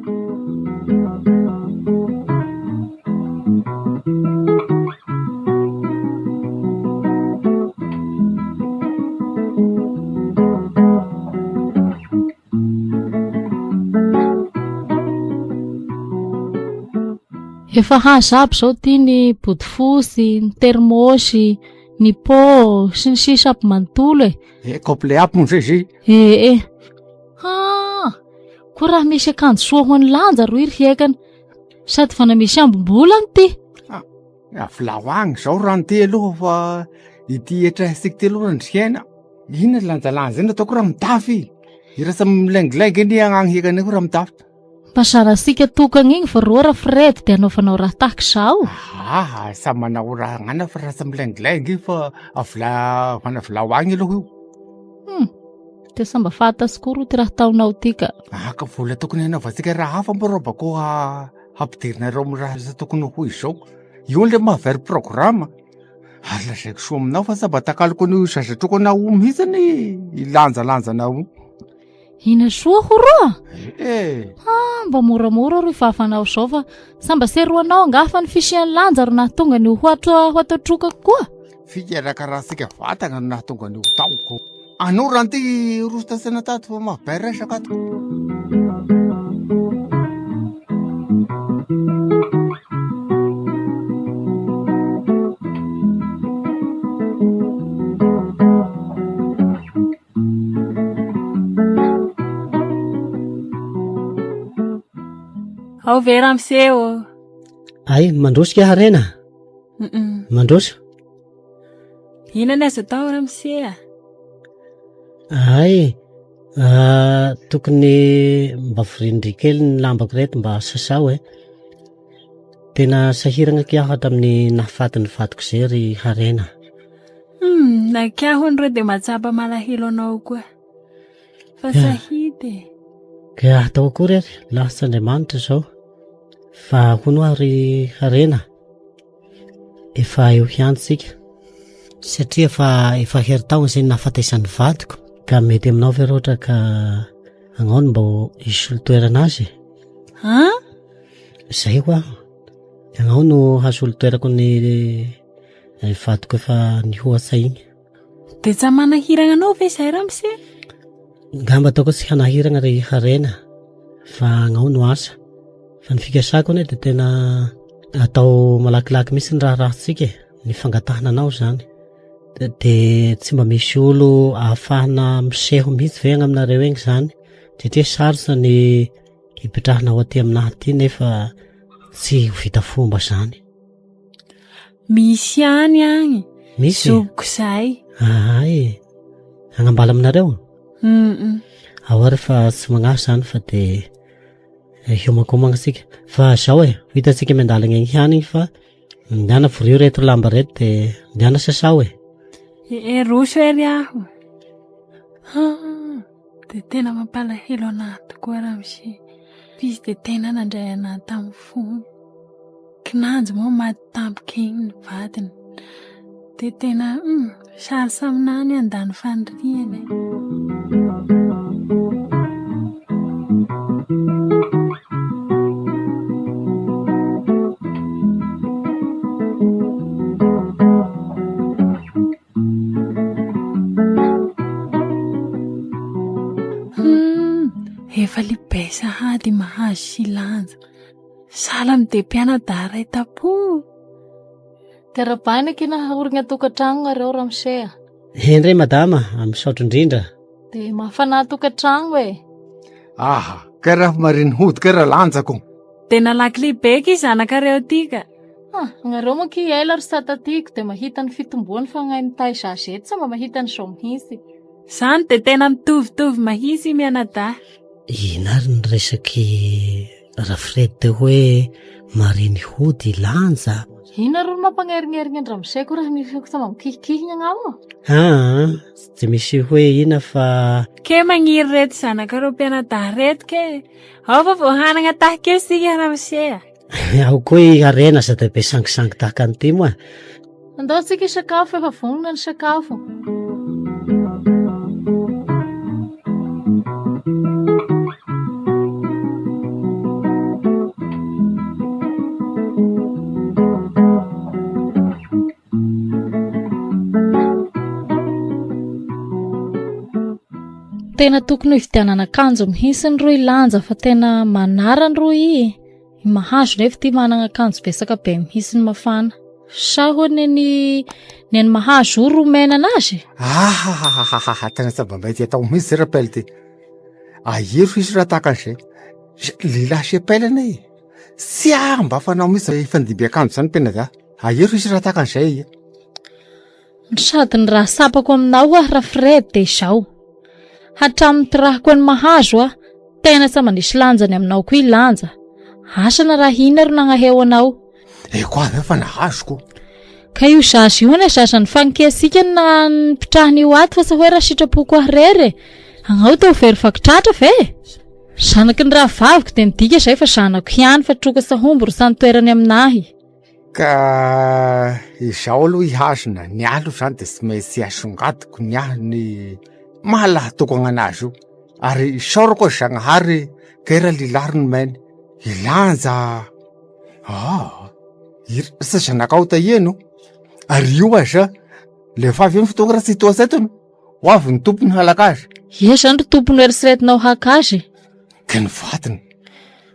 S3: Efa haza aby zao ty ny bodofotsy, ny termosy, ny pot sy ny sisa aby manontolo e.
S6: Eh, complet aby moa zay zay.
S3: Eh eh. Ha! Koa raha misy akanjo soa ho an'ny lanja ro iry hekana. Sady fa na misy ambim-bola ny ty.
S6: Ah, avilao agny zao raha ty aloha fa ity hetrahintsika ty aloha randriana. Inona lanjalanja zay nataoko raha mitafy. Irasa milaingilaingy anie agny hekana io raha mitafy.
S3: Mba zarantsika tokana igny fa rô ra Fred de anaovanao raha tahaka izao.
S6: Aha, samy manao raha agnana fa raha samy milaingilaingy fa avila vanavilao agny aloha io.
S3: Hmm. De samba fantatsy koa ro ty raha ataonao ty ka.
S6: Ah, ka vola tokony hanaovantsika raha hafa mba rô bako ha hampidirinareo amin'ny raha tsy tokony ho izao. Io le mahavery programme. Ary lazaiko soa aminao fa samba takaloko an'io zazatroko anao io mihitsy anie ilanjalanjanao io.
S3: Ina soa ho roa?
S6: Eh.
S3: Ah, mba moramora ro ivavanao zao fa samba seroanao angaha fa ny fisian'ny lanja ro nahatonga ny ho atro ho atao trokako koa.
S6: Fikarakarantsika vatagna no nahatonga ny ho taoko. Anao raha ty roso tato fa maha resaka ato.
S2: Ao ve ramose ô?
S7: Ay, mandroso ke harena?
S2: Mm
S7: Mandroso.
S2: Inona ny azo atao ramose a?
S7: Ay, ah, tokony mba vorindry kely ny lambako reto mba sasao e. Tena sahiragna akia aho hatramin'ny nahafaty ny vadiko zay ry harena.
S2: Hmm, na kia hono reo dia mahatsapa malahelo anao koa. Fa sahidy e.
S7: Ka atao akory ary, lahats'Andriamanitra izao. Fa hono aho ry harena, efa eo ihany tsika. Satria efa efa herintaona izay nahafatesan'ny vadiko. Ka mety aminao ve raha ohatra ka agnao no mba hisolo toerana azy e?
S2: An?
S7: Izay hoa. Agnao no hasolo toerako ny Ny vadiko efa nihoatsa iny.
S2: Dia tsy manahirana anao ve izay ramose?
S7: Ngamba ataoko tsy hanahirana ry harena fa agnao no asa. Fa ny fikasako anie dia tena atao malakilaky mihitsy ny raharahantsika e, ny fangatahana anao izany. Dia tsy mba misy olo ahafahana miseho mihitsy ve agny aminareo egny izany? Satria sarotra ny hipetrahana ao aty aminahy aty nefa tsy ho vita fomba izany.
S2: Misy ihany agny.
S7: Misy?
S2: Zokiko zay.
S7: Ahay. Agnambala aminareo?
S2: Mm.
S7: Ao ary fa tsy magnahy zany fa de eh, hiomankomagna tsika. Fa zao e, ho hitantsika miandalagna egny ihany igny fa ndana vorio reto lamba reto de ndana sasao e.
S2: Eh, roso ery aho. Ah, de tena mampalahelo anahy tokoa ramose. F'izy de tena nandray anahy tamin'ny fony. Kinanjo moa maty tampoka iny ny vadiny. Dia tena hum, sarotra aminahy ny handany faniriany e. Hum, efa lehibe sahady mahazo sy lanja. Sahala amin'ny dia mpianadahy iray tampo.
S3: Tera-baina akia nahaorigna tokantragno nareo ramose a.
S7: Eny re madama, misaotra indrindra.
S3: Dia mahafanà tokantragno e.
S6: Aha, kay raha mariny hody kay raha lanjako.
S2: Dia nalaky lehibe akia zanakareo ty ka.
S3: Ah, anareo moa ki ela ry satatiko dia mahita ny fitomboany fa gnahy mitaiza azy eto tsy mba mahita an'izao mihitsy.
S2: Zany dia tena mitovitovy mahitsy i mianadahy.
S7: Ina ary ny resak'i Rafred teo hoe mariny hody i Lanja?
S3: Inona ro no mampagnerignерigny an-dramose ko raha misy ko mba mikihikihigny agnao?
S7: Aa, tsy misy hoe ina fa.
S2: Ke magniry reto zanakareo mpianadahy reto ke! Ao fa vao hanagna tahaka eo isika ramose a!
S7: Ao koa i Harena sady be sangisangy tahaka an'ity moa.
S3: Andao tsika hisakafo efa vonona ny sakafo. Tena tokony hovidianana akanjo mihitsy ny rohy lanja fa tena manara ny rohy i. Mahazo nefa ity manana akanjo betsaka be mihitsy ny mafana. Sa hoy ny ny ny an'i Mahazo ro omena anazy?
S6: Ahahahaha tena tsy mba mety atao mihitsy zay rapel ty. Ahero hisy raha tahaka an'izay. Lehilahy sy apel anie e. Tsy ary mba fanao mihitsy zay hifandimby akanjo zany tena za. Ahero hisy raha tahaka an'izay e.
S3: Sady ny raha tsapako aminao hoa Rafred dia izao. Hatramin'ny tirahako an'i Mahazo aho, tena tsy manisy lanjany aminao koa i Lanja. Asa na raha inona ro nagnaheo anao.
S6: Eko avy fa nahazo ko.
S3: Ka io zaza io anie zaza nifanekesika no nipitrahana io ato fa tsy hoe raha sitrapoko aho irery e. Agnao te ho very vaky-tratra ve? Zanaky ny rahavaviko dia midika izay fa zanako ihany fa troka sy hombo ro samy toerany aminahy.
S6: Ka izaho aloha hihazona, ny ahy aloha izany dia tsy maintsy asongadiko ny ahy ny maha lahy tokana anazy io. Ary isaorako azy Zagnahary kay raha lehilahy ry nomeny. I Lanja ah, i- sa zanakao tahiano. Ary io aza, le vavy io ny fotoana raha tsy hitoasa eto no ho avy ny tompony halaka azy.
S3: Ia izany ry tompony eritreretinao haka azy?
S6: Ka ny vadiny.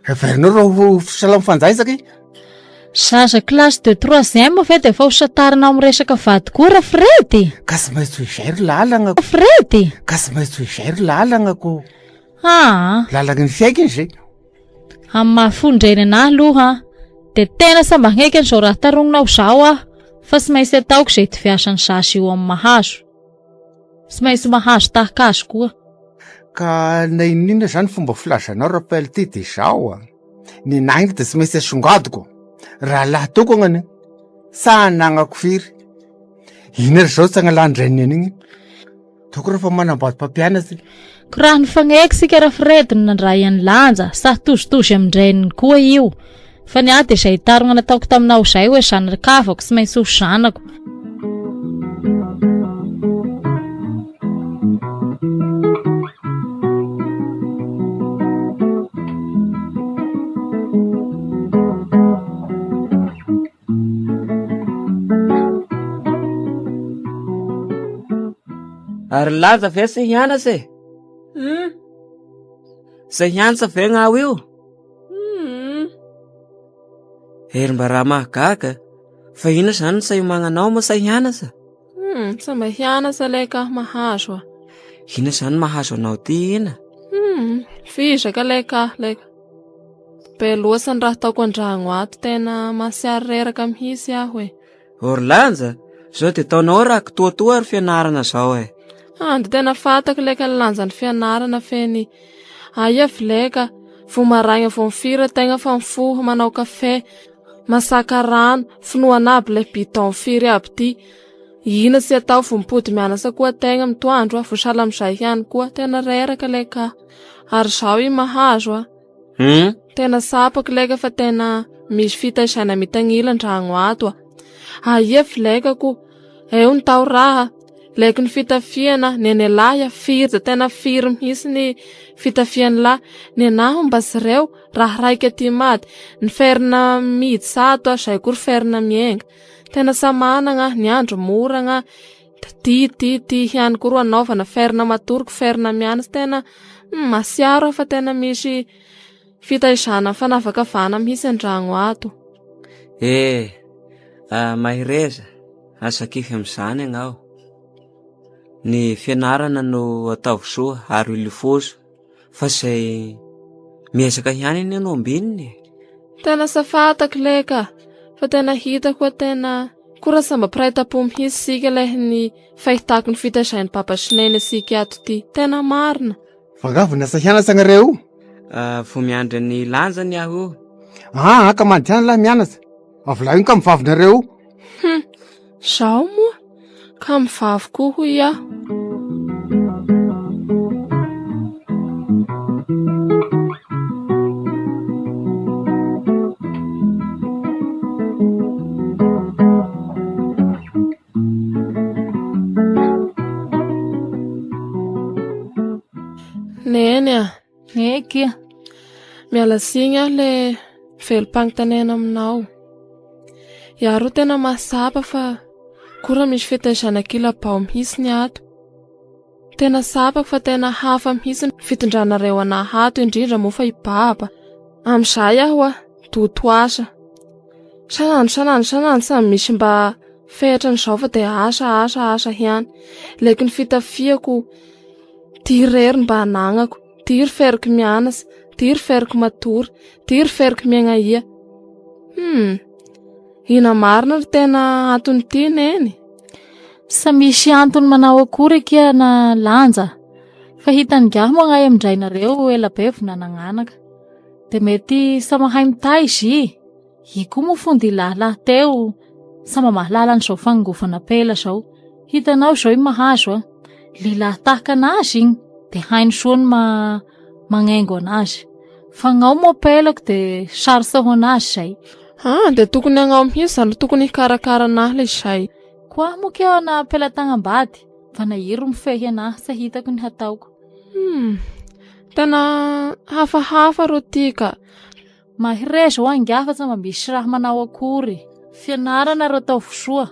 S6: Heverinao raha ho salamo fanjaizaka i?
S3: Zaza classe de troisième ve dia efa ho santarina ao amin'ny resaka vady koa ra Fred?
S6: Ka tsy maintsy ho izay ry lalagna.
S3: Fred?
S6: Ka tsy maintsy ho izay ry lalagna ko.
S3: Aa.
S6: Lalagna ny fiaikiny izay.
S3: Amin'ny maha fon-dreny anahy aloha dia tena tsy mba haneky an'izao raha taroninao izao aho fa tsy maintsy ataoko izay itoviasan'ny zaza io amin'ny mahazo. Tsy maintsy mahazo tahaka azy koa.
S6: Ka na inon'inona izany fomba filazanao Raphaël ty dia izaho a. Ny naingo dia tsy maintsy asongadiko. Rahalahy tokana anie. Sa anagnako firy? Ina ry zao tsy agnalan-dreniny an'igny? Toko rehefa manambady mpampianatra.
S3: Ko raha nifaneky isika Rafred no nandray an'i Lanja, sahy tozotozy amin-dreniny koa io. Fa ny ahy dia izay tarogna nataoko taminao izay hoe zanakavako tsy maintsy ho zanako.
S1: Ary Lanja ve tsy hianatra e?
S2: Hmm.
S1: Tsy hianatra ve gnao io?
S2: Hmm.
S1: Hery mba raha mahagaga, fa inona izany no tsy hiomagnanao moa tsy hianatra?
S2: Hmm, tsy mba hianatra ilay ka mahazo a.
S1: Inona izany mahazo anao ty ina?
S2: Hmm, vizaka ilay ka, ilay ka. Be loatra ny raha ataoko an-dragno ato, tena mahatsiaro reraka mihitsy aho e.
S1: Orlanja, zao dia taonao raha kitoatoa ry fianarana zao e.
S2: Ah, dia tena fantako ilay ka ny lanjan'ny fianarana feny. Aia vileka, vao maraigna vao mifira tegna fa mifoha manao kafe, masaka rano, finoana aby ilay bidon firy aby ty. Ina tsy atao vao mipody mianatra koa tegna mitoandro a, vao sahala amin'izay ihany koa, tena reraka ilay ka. Ary zao i mahazo a.
S1: Hmm?
S2: Tena tsapako leka fa tena misy fitaizana mitagnila an-dragno ato a. Aia filekako, eo ny tao raha, leky ny fitafiana, ny an'ialahy a, firy dia tena firy mihitsy ny fitafian'ilahy. Ny anahy mba jereo, raha raika aty mady, ny ferina miditra ato a, zay koa ry ferina mienga. Tena sa managna, ny andro moragna, Ty ty ty ihany koa ro anaovana ferina matory ko ferina mianatra tena mahatsiaro aho fa tena misy fitaizana fanavakavahana mihitsy an-dragno ato.
S1: Eh, ah, mahereza, aza kivy amin'izany ianao. Ny fianarana no ataovy soa ary ilofozo. Fa izay miezaka ihany anie no ambininy e.
S2: Tena sa fantako le ka.
S8: Fa tena hitako fa tena koa raha samba mpiray tampo mihitsy isika ilay ny fahitako ny fitazain'i Baba sy Neny antsika ato ity. Tena marina.
S6: Fa angaha vao niasa hianatra anareo io?
S1: Ah, vao miandry ny lanjany aho io.
S6: Ah, ka mandehana lahy mianatra. Avelao iny ka mivavinareo io.
S8: Hum, zaho moa ka mivavy koa hoy aho. Neny a!
S3: Eky.
S8: Miala tsiny aho le velom-panontaniana aminao. Iary ro tena mahatsapa fa koa raha misy fitaizana kilabao mihitsy ny ato. Tena tsapako fa tena hafa mihitsy ny fitondranareo anah ato indrindra moa fa i Baba. Amin'izay aho a, doto asa. Sanandro sanandro sanandro samy misy mba fetrany izao fa dia asa asa asa ihany. Leky ny fitafiako ty irery mba anagnako, ty ry feriko mianatra, ty ry feriko matory, ty ry feriko miaigna ia. Hmm, ina marina ry tena anton'ity neny?
S3: Sa misy antony manao akory akia na lanja? Fa hitan'ny gahy moa agnay amin-drainareo ela be vao nanagnanaka. Dia mety sa mahay mitaiza i. I koa moa fony lahilahy teo, sa mba mahalala an'izao fangovana apela izao. Hitanao izao i Mahazo a, lehilahy tahaka anazy igny dia hainy soa ny ma magnaingo anazy. Fa gnao moa apelako dia sarotra ho anazy izay.
S8: Ah, dia tokony hagnao mihitsy izany, tokony hikarakara anahy ilay izay.
S3: Koa aho moa keo na apela-tagnam-bady, fa na iry mifehy anahy, tsy hitako ny hataoko.
S8: Hmm, tena hafahafa rô ty ka.
S3: Mahereza hoa ingahy fa tsy mba misy raha manao akory. Fianarana reo ataovy soa.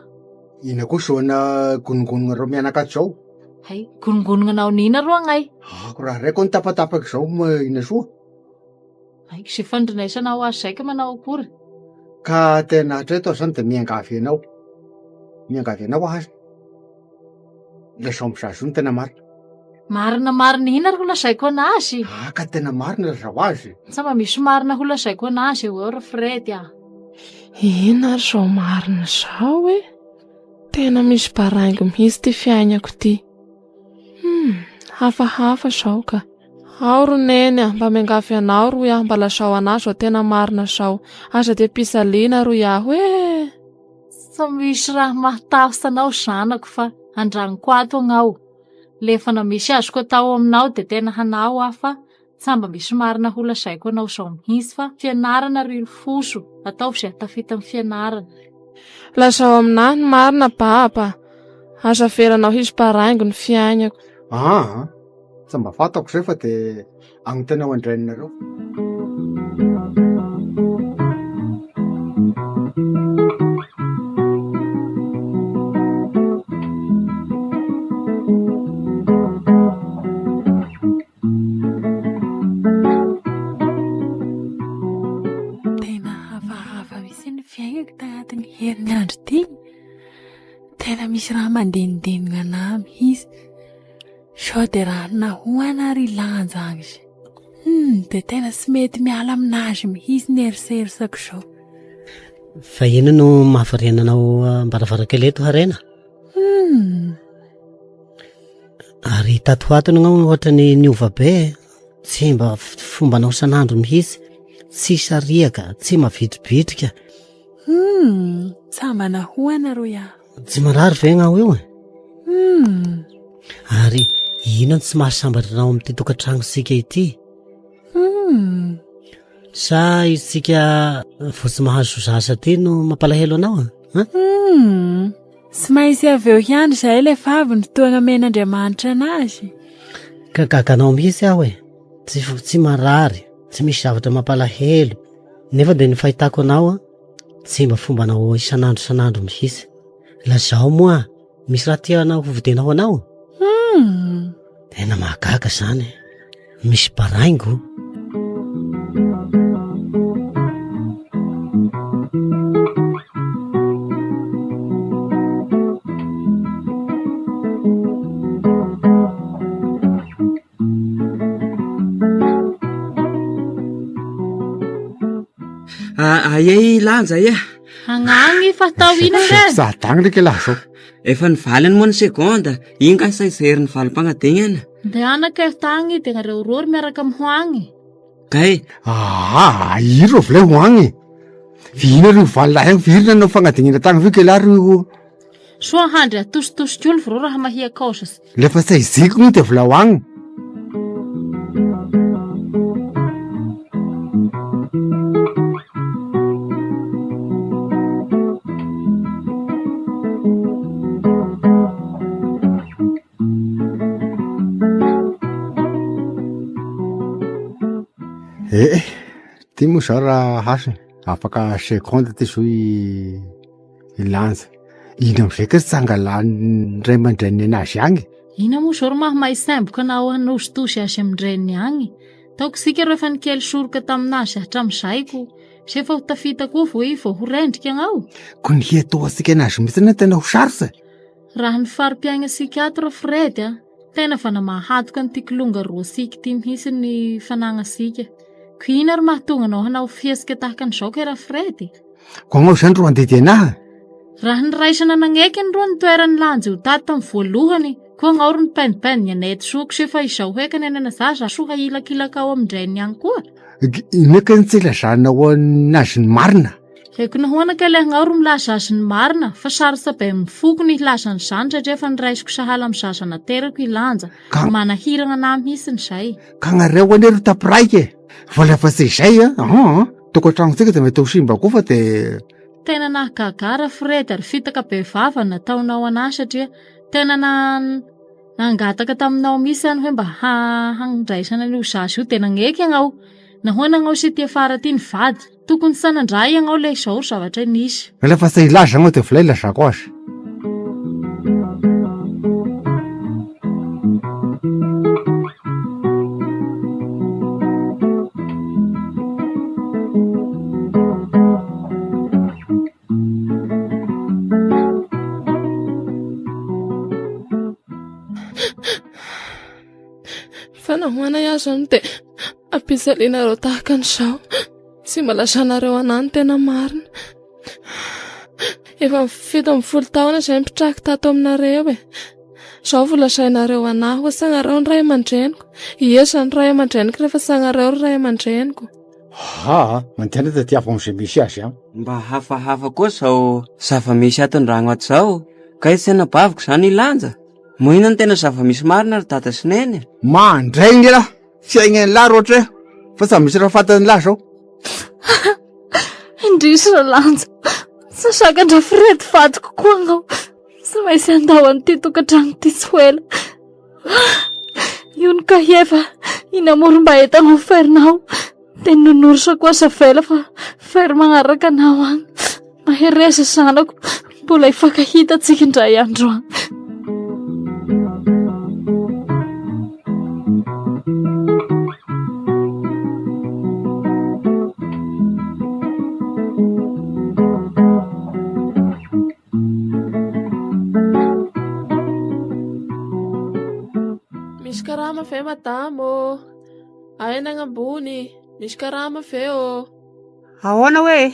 S6: Ina koa zao na gonongonona reo mianaka ato zao?
S3: Hay, gonongonona nao nina roa agnay.
S6: Ako raha raiko ny tapatapaka zao ma ina soa?
S3: Hay, ze fandrinesanao azy zay ka manao akory.
S6: Ka tena hatreto aho zany de miangavy anao. Miangavy anao aho aza. Lazao amin'ny zaza io ny tena marina.
S3: Marina marina inona ary ho lazaiko anazy?
S6: Ah, ka tena marina lazao azy.
S3: Tsy mba misy marina ho lazaiko anazy eo eo ry Fred ah.
S8: Inona ary izao marina izao e? Tena misy baraingo mihitsy ity fiainako ity. Hmm, hafahafa izao ka. Ao ry neny a, mba miangavy anao roy aho mba lazao anahy izao tena marina izao. Aza dia pizaliana roy aho e.
S3: Tsy misy raha mahatahotra anao zanako fa andragnoko ato agnao. Lefa na misy azoko atao aminao dia tena hanao aho fa tsa mba misy marina ho lazaiko anao izao mihitsy fa fianarana ry foso, ataovy izay hahatafita amin'ny fianarana.
S8: Lazao aminahy ny marina baba, aza avelanao hisy baraingo ny fiaignako.
S6: Aa, tsy mba fantako izay fa dia Anontaniao an-drainareo.
S2: Tena hafahafa mihitsy ny fiainako tanatin'ny herinandro ity. Tena misy raha mandenindenya anahy mihitsy. Sao dia raha nahoana ary i Lanja agny izy? Hum, dia tena tsy mety miala aminazy mihitsy ny eritreritsako izao.
S7: Fa inona no mahavariana anao am-baravarankely eto Harena?
S2: Hum.
S7: Ary tato ho ato ianao ohatra ny niova be, tsy mba fombanao isan'andro mihitsy, tsy sariaka, tsy mavitribitrika.
S2: Hum, tsa mba nahoana roy ah.
S7: Tsy marary ve ianao io e?
S2: Hum.
S7: Ary inona no tsy mahasambatra anao amin'ity tokantranosika ity?
S2: Hum.
S7: Sa isika vao tsy mahazo zaza ity no mampalahelo anao a?
S2: Hum. Tsy maintsy avy eo ihany izay ilay favy no toa namen'Andriamanitra anazy.
S7: Ka gaga anao mihitsy aho e. Tsy tsy marary, tsy misy zavatra mampalahelo. Nefa dia ny fahitako anao a, tsy mba fombanao isan'andro isan'andro mihitsy. Lazao moa, misy raha tianao hovidiana ho anao?
S2: Hmm.
S7: Tena mahagaga izany. Misy baraingo.
S1: Aia i Lanja e?
S3: Agnagny fa atao ina re?
S6: Sady agny reke lahy zao.
S1: Efa nivaliny moa ny seconde, iny ka sa hijery ny valim-pagnadignana.
S3: Ndehana kay tagny de nareo roa ry miaraka mihoagny.
S1: Kay.
S6: Aa, iro ro vilay hoagny. Vina ry valilahy agny, firy nanao fagnadignana tagny vy kay lahy ry.
S3: Soa handry atositosiky olo vro raha mahia kaosa.
S6: Lefa tsy hiziko moa dia volao agny. Eh, ty moa zao raha hasina, afaka seconde ty zo i i Lanja. Iny amizay ka tsy angalan'ny ray aman-dreniny anazy agny.
S3: Ina moa zao ry mahamay semboka anao hanositosy azy amin-dreniny agny. Taoko isika reo efa nikely soroka taminazy hatramin'izay ko. Sy efa ho tafita koa vao i vao ho rendrika agnao.
S6: Ko ny hiatoantsika anazy mihitsy anie tena ho sarotra e.
S3: Raha ny fari-piaignantsika ato ra Fred a, tena fa namahatoka an'ity kilonga roantsika ity mihitsy ny fanagnantsika. Ko ina ry mahatonga anao hanao fihetsika tahaka an'izao kay ra Fred e?
S6: Ko agnao zany ro handidy anaha?
S3: Raha niraisana nagneky ny roa ny toeran'i Lanjy ho tato tamin'ny voalohany, koa agnao ry nipaindipaindy ny anay eto soa kse fa izao heka ny anana zaza soa hailakilaka ao amin-dreniny agny koa.
S6: Ino kay ny tsy ilazanao anazy ny marina?
S3: Haiko nahoana kay le agnao ro milaza azy ny marina fa sarotra be amin'ny foko ny hilaza an'izany satria efa niraisiko sahala amin'ny zaza naterako i Lanja, manahiragna anah mihitsiny izay.
S6: Ka agnareo anie ro tapiraiky e! Fa lafa tsy izay an, an, tokantragnontsika dia mety ho simba koa fa dia.
S3: Tena nahagaga ra Fred ary fitaka be vava no nataonao anah satria tena na nangataka taminao mihitsy aho hoe mba handraisana an'io zaza io dia nagneky agnao. Nahoana agnao sy ity afara ity nivady? Tokony tsy hanandray agnao le izao ry zavatra nisy.
S6: Rehefa tsy hilaza agnao dia volay ilazako azy.
S8: Fa nahoana iaho izao no dia ampijalianareo tahaka an'izao? Tsy mba lazanareo anah ny tena marina. Efa 17 taona izay nipitrahako tato aminareo e. Izao vao lazainareo anah hoe sagnareo ny ray aman-dreniko. Ie izany ray aman-dreniko rehefa sagnareo ry ray aman-dreniko.
S6: Aa, mandehana tadiavo amin'izay misy azy an.
S1: Mba hafahafa koa izao zava-misy ato an-dragno ato izao. Kay tsy anabaviko izany i Lanja? Moa inona no tena zava-misy marina ry dada sy neny?
S6: Mandray nge lah, fiaignan'lah ry ohatra fa sa misy raha fantan'lah zao.
S3: Indrisy Ralanja, tsy zakan-dRafredy vadiko koa anao. Tsy maintsy handao an'ity tokantrano ity tsy ho ela. Io ny kahie fa iny amorom-bahetanao ferinao. Dia ny nonorsako aza avela fa fery magnaraka anao agny. Mahereza zanako, mbola hifankahita antsika indray andro agny.
S8: Misy karama ve madama ô? Aina agny ambony, misy karama ve ô?
S5: Ahoana hoe?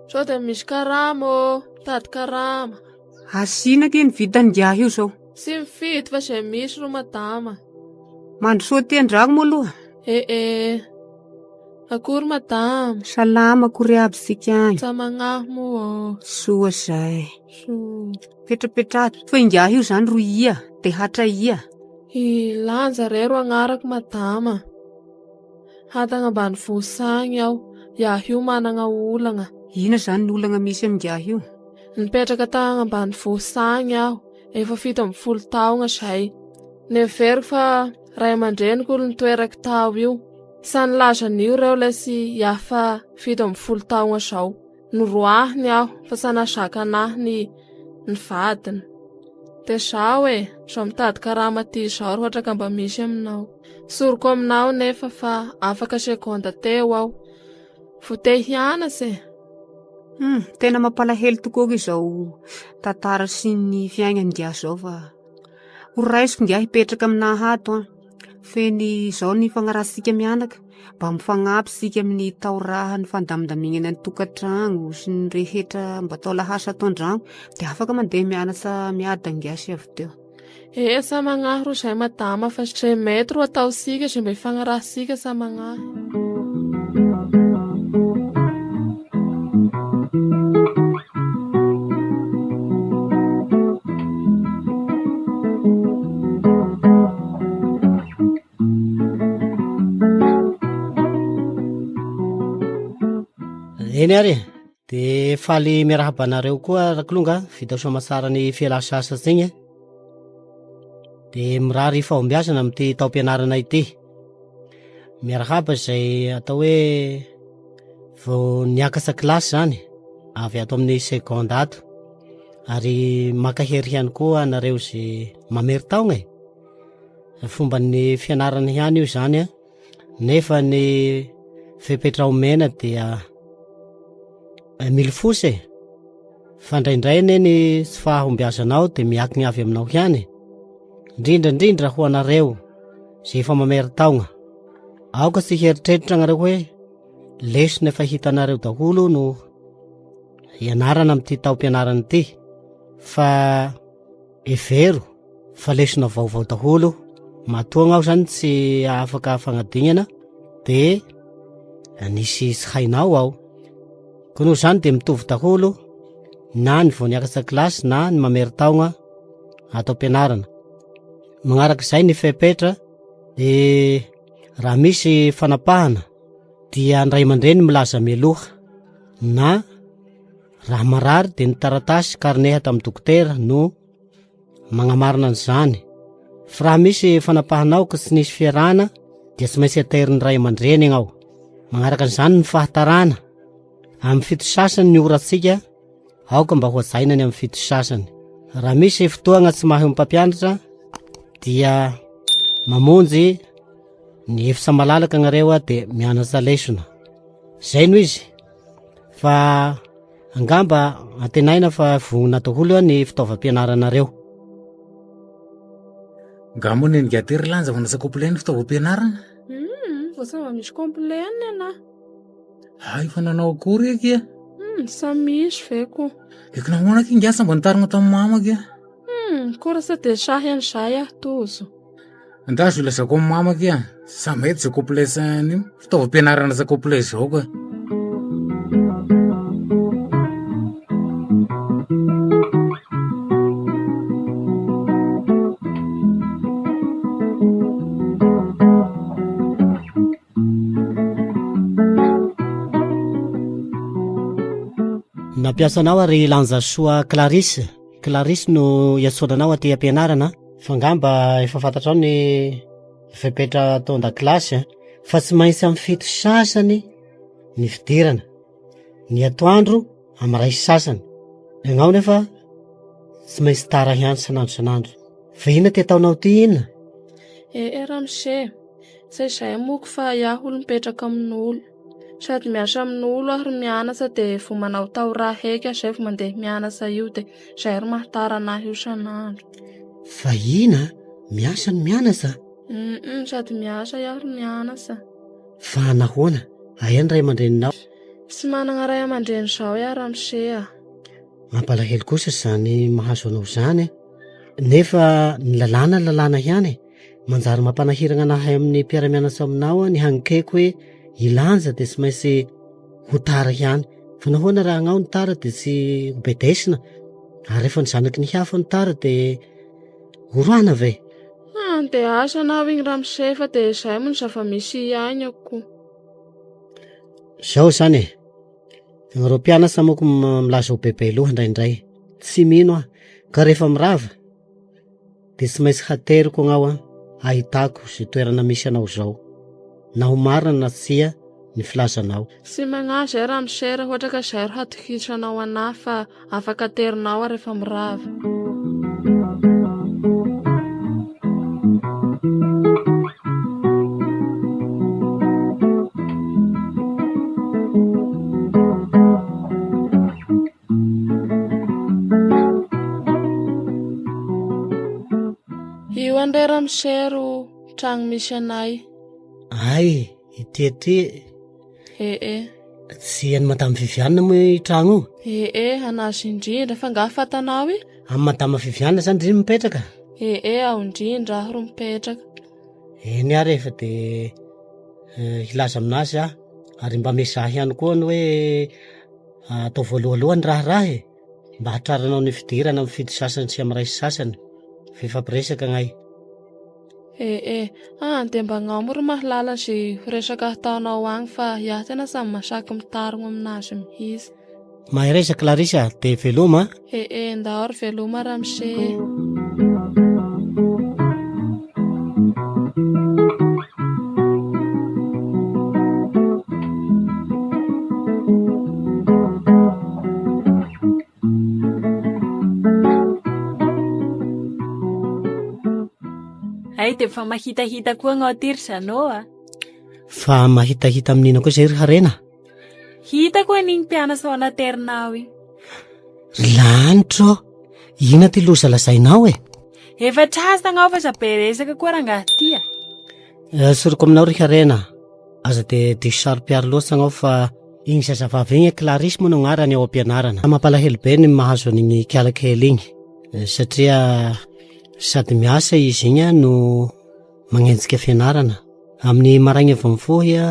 S8: Sao dia misy karama ô? Mitady karama.
S5: Asiana ange ny vitan'ingahy io zao.
S8: Tsy mifidy fa izay misy ro madama.
S5: Mandrosoa aty an-dragno moa aloha.
S8: Eh eh. Akory madama.
S5: Salama akory aby tsika agny.
S8: Tsa magnahy moa ô.
S5: Soa zay.
S8: Soa.
S5: Petrapetraha fa ingahy io zany ro ia de hatra ia.
S8: I Lanja re ro agnarako madama. Hatagna ambanivohitra agny aho. Iahy io managna olagna.
S5: Ina zany ny olagna misy amin'ingahy io?
S8: Nipetraka tagny ambanivohitra agny aho efa 17 taogna zay. Neveriko fa ray aman-dreniko olo nitoerako tao io. Sa nilaza an'io reo lay sy iahy fa 17 taogna zao. Noroahiny aho fa sa nazaka anahy ny ny vadiny. De zaho e, zao mitady karama aty izao ry ohatra ka mba misy aminao. Soriko aminao nefa fa afaka seconde teo aho. Vo te hianatra e.
S5: Hum, tena mampalahelo tokoa izao tantara sy ny fiaignan'ingahy izao fa ho raisiko ingahy hipetraka aminahy ato an. Feno izao ny fagnarahantsika mianaka. Mba mifagnampy isika amin'ny tao raha ny fandamindamignana ny tokantragno sy ny rehetra mba atao lahasa ato an-dragno dia afaka mandeha mianatra miadana sy avy teo.
S8: Ee, sa magnahy ro zay madama fa zay mety ro ataosika, zay mba ifagnarahasika sa magnahy.
S7: Eny ary e, de faly miarahaba anareo koa Rakolonga, vita soamatsara ny fialan-sasatra iny e. De mirary fahombiazana amin'ity taom-pianarana ity. Miarahaba izay atao hoe vao niakatra kilasy zany avy ato amin'ny seconde ato ary mankahery ihany koa anareo izay mamerin-taogna e. Fomban'ny fianarana ihany io zany a, nefa ny fepetra omena dia milofosa e, fa indraindray anie ny tsy fahombiazanao dia miankina avy aminao ihany e, indrindra indrindra ho anareo izay efa mamerin-taogna, aoka tsy hieritreritra anareo hoe lesona efa hitanareo daholo no ianarana amin'ity taom-pianarana ity fa Hevero fa lesona vaovao daholo, matoa aho zany tsy afaka fagnadignana de nisy tsy hainao ao. Koa noho izany de mitovy daholo na ny vao niakatra kilasy na ny mamerin-taogna ato am-pianarana. Magnaraka izay ny fepetra de raha misy fanapahana dia ny ray aman-dreny milaza mialoha na Raha marary dia ny taratasy carnet tamin'ny dokotera no magnamarina an'izany. Fa raha misy fanapahanao ka tsy nisy fiarahana dia tsy maintsy aterin'ny ray aman-dreny ianao. Magnaraka an'izany ny fahatarana. Amin'ny fito sasany ny orantsika, aoka mba hohajaina ny amin'ny fito sasany. Raha misy fotoagna tsy mahay mpampianatra dia mamonjy ny efitra malalaka anareo dia mianatra lesona. Zay no izy. Fa angamba antenaina fa vonona daholo ny fitaovam-pianaranareo.
S6: Nga moa neny Gady ry Lanja vao lasa complet ny fitaovam-pianarana?
S8: Hum, vao sa mba misy complet ny anah.
S6: Hay fa nanao akory akia?
S8: Hum, sa misy ve ko?
S6: Eky nahoana akia ingahy sa mba nitarina tamin'ny mama akia?
S8: Hum, koa raha sa dia sahy an'izay aho tojo.
S6: Andraso ilazako amin'ny mama akia, sa mety izao complet an'io, fitaovam-pianarana lasa complet izao ka.
S7: Nampiasa anao ary Lanjasoa Clarisse. Clarisse no iantsoana anao aty am-pianarana. Fa angamba efa fantatrao ny fepetra atao an-dakilasy a, fa tsy maintsy amin'ny fito sasany ny fidirana, ny atoandro amin'ny iray sasany, ianao nefa tsy maintsy tara ihany isan'andro isan'andro. Fa inona ty ataonao ty inona?
S8: Eh eh ramose, tsy izay moko fa iaho olo mipetraka amin'olo. Sady miasa amin'olo aho ry mianatra dia vao manao tao raha heky aho zay vao mandeha mianatra io dia zay ry mahatara anahy io isan'andro.
S7: Fa ina? Miasa no mianatra?
S8: Hum sady miasa iaho ry mianatra.
S7: Fa nahoana? Aia ny ray aman-dreninao?
S8: Tsy managna ray aman-dreny zao iaho ramose a.
S7: Mampalahelo kosa izany mahazo anao izany e. Nefa ny lalàna lalàna ihany e. Manjary mampanahirana anahy amin'ny mpiara-mianatra aminao aho ny hanikeko hoe i Lanja dia tsy maintsy ho tara ihany. Fa nahoana raha agnao ny tara dia tsy ho bedesina? Ary rehefa ny zanaky ny hafa no tara dia horoahana ve?
S8: Ah, dia asa anao igny ramose fa dia izay moa ny zava-misy iaignako.
S7: Izao izany e, ireo mpianatra manko milaza ho bebe loha indraindray. Tsy mino aho ka rehefa mirava dia tsy maintsy hateriko agnao an, ahitako izay toerana misy anao izao, na ho marina na tsia ny filazanao.
S8: Tsy magnahy zay ramose raha ohatra ka zay ro hatokisanao anahy fa afaka aterinao aho rehefa mirava. Io andre ramose ro tragno misy anay.
S7: Ay! Ity aty.
S8: Eh eh.
S7: Tsy an'i Madame Viviane moa io tragno io?
S8: Eh eh, anazy indrindra fa angaha fatanao i?
S7: Amin'i Madame Viviane zany ndry mipetraka?
S8: Eh eh, ao indrindra aho ro mipetraka.
S7: Eny ary e, fa dia eh, hilaza aminazy aho ary mba miezaha ihany koa ny hoe atao voalohaloha ny raharaha e, mba hatraranao ny fidirana amin'ny fidy sasany sy amin'ny ray sasany, fifampiresaka agnay.
S8: Eh eh, ah dia mba agnao moa ro mahalala ze ho resaka ataonao agny fa iaho tena samy masaky mitarogno aminazy mihitsy.
S7: Mahereza Clarisse a, dia veloma a.
S8: Eh eh, ndao ry veloma ramose.
S2: Hay dia efa mahitahita koa agnao ty ry Jeannot a.
S7: Fa mahitahita amin'ina koa izay ry Harena?
S2: Hitako an'igny mpianatra ao anaty-herinao igny.
S7: Ry lanitra ô! Inona ty loza lazainao e?
S2: Efa tratra agnao fa aza be resaka koa rangahy ty a.
S7: Eh, Soriko aminao ry Harena, aza dia diso saro-piaro loatra agnao fa igny zazavavy igny Clarisse moa no agnarany ao am-pianarana. Mampalahelo be ny mahazo an'igny kiala kely igny eh, satria sady miasa izy igny no magnenjika fianarana. Amin'ny maraigna vao mifoha iha,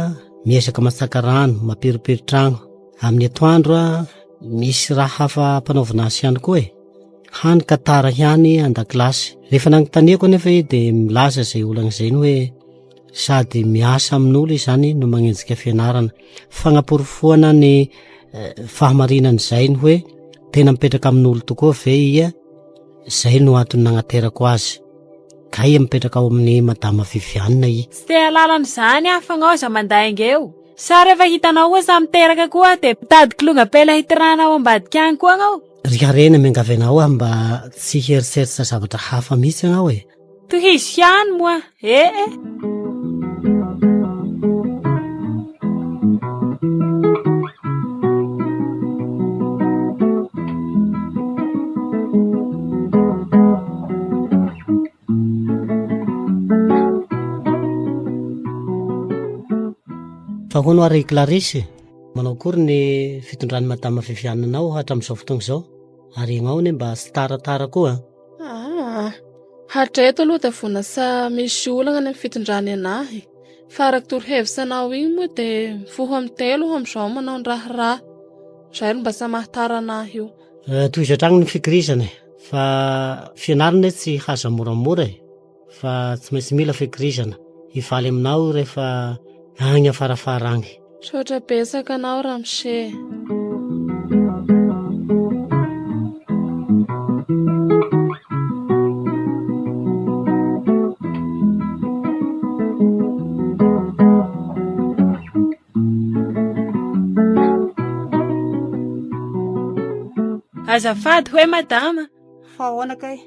S7: miezaka matsaka rano, mampiripiry tragno. Amin'ny atoandro misy raha hafa ampanaovina azy ihany koa e. Hany ka tara ihany an-dakilasy. Rehefa nanontaniako anefa izy dia milaza izay olana izay ny hoe sady miasa amin'olo izany no magnenjika fianarana. Fagnaporofoana ny eh, fahamarinan'izay ny hoe tena mipetraka amin'olo tokoa ve ia, izay no antony nagnaterako azy. Kay mipetraka ao amin'ny Madama Viviane i.
S2: Tsy te hahalala an'izany aho fa ngao aza mandainga eo. Sa rehefa hitanao oa samy teraka koa dia mitady kilongapela hitirana ao ambadika any koa ngao?
S7: Ry Harena miangavy anao aho mba tsy hieritreritra zavatra hafa mihitsy ianao e.
S2: Tohizo ihany moa ee.
S7: Fa hono ary Clarisse, manao akory ny fitondran'i Madame Viviane anao hatramin'izao fotoana izao? Ary ianao anie mba tsy taratara koa an.
S8: Ah, hatreto aloha dia vao nasa misy olana ny amin'ny fitondrany anahy. Fa araka torohevitra anao iny moa dia mifoha amin'ny telo aho amin'izao manao ny raharaha. Izay no mba tsy mahatara anahy io.
S7: Eh, tohizo hatrany ny fikirizana e. Fa fianarana tsy haza moramora e. Fa tsy maintsy mila fikirizana. Hivaly aminao rehefa agny afarafara agny.
S8: Misaotra betsaka anao ramose.
S2: Azafady hoe madama.
S5: Fa ahoana kay?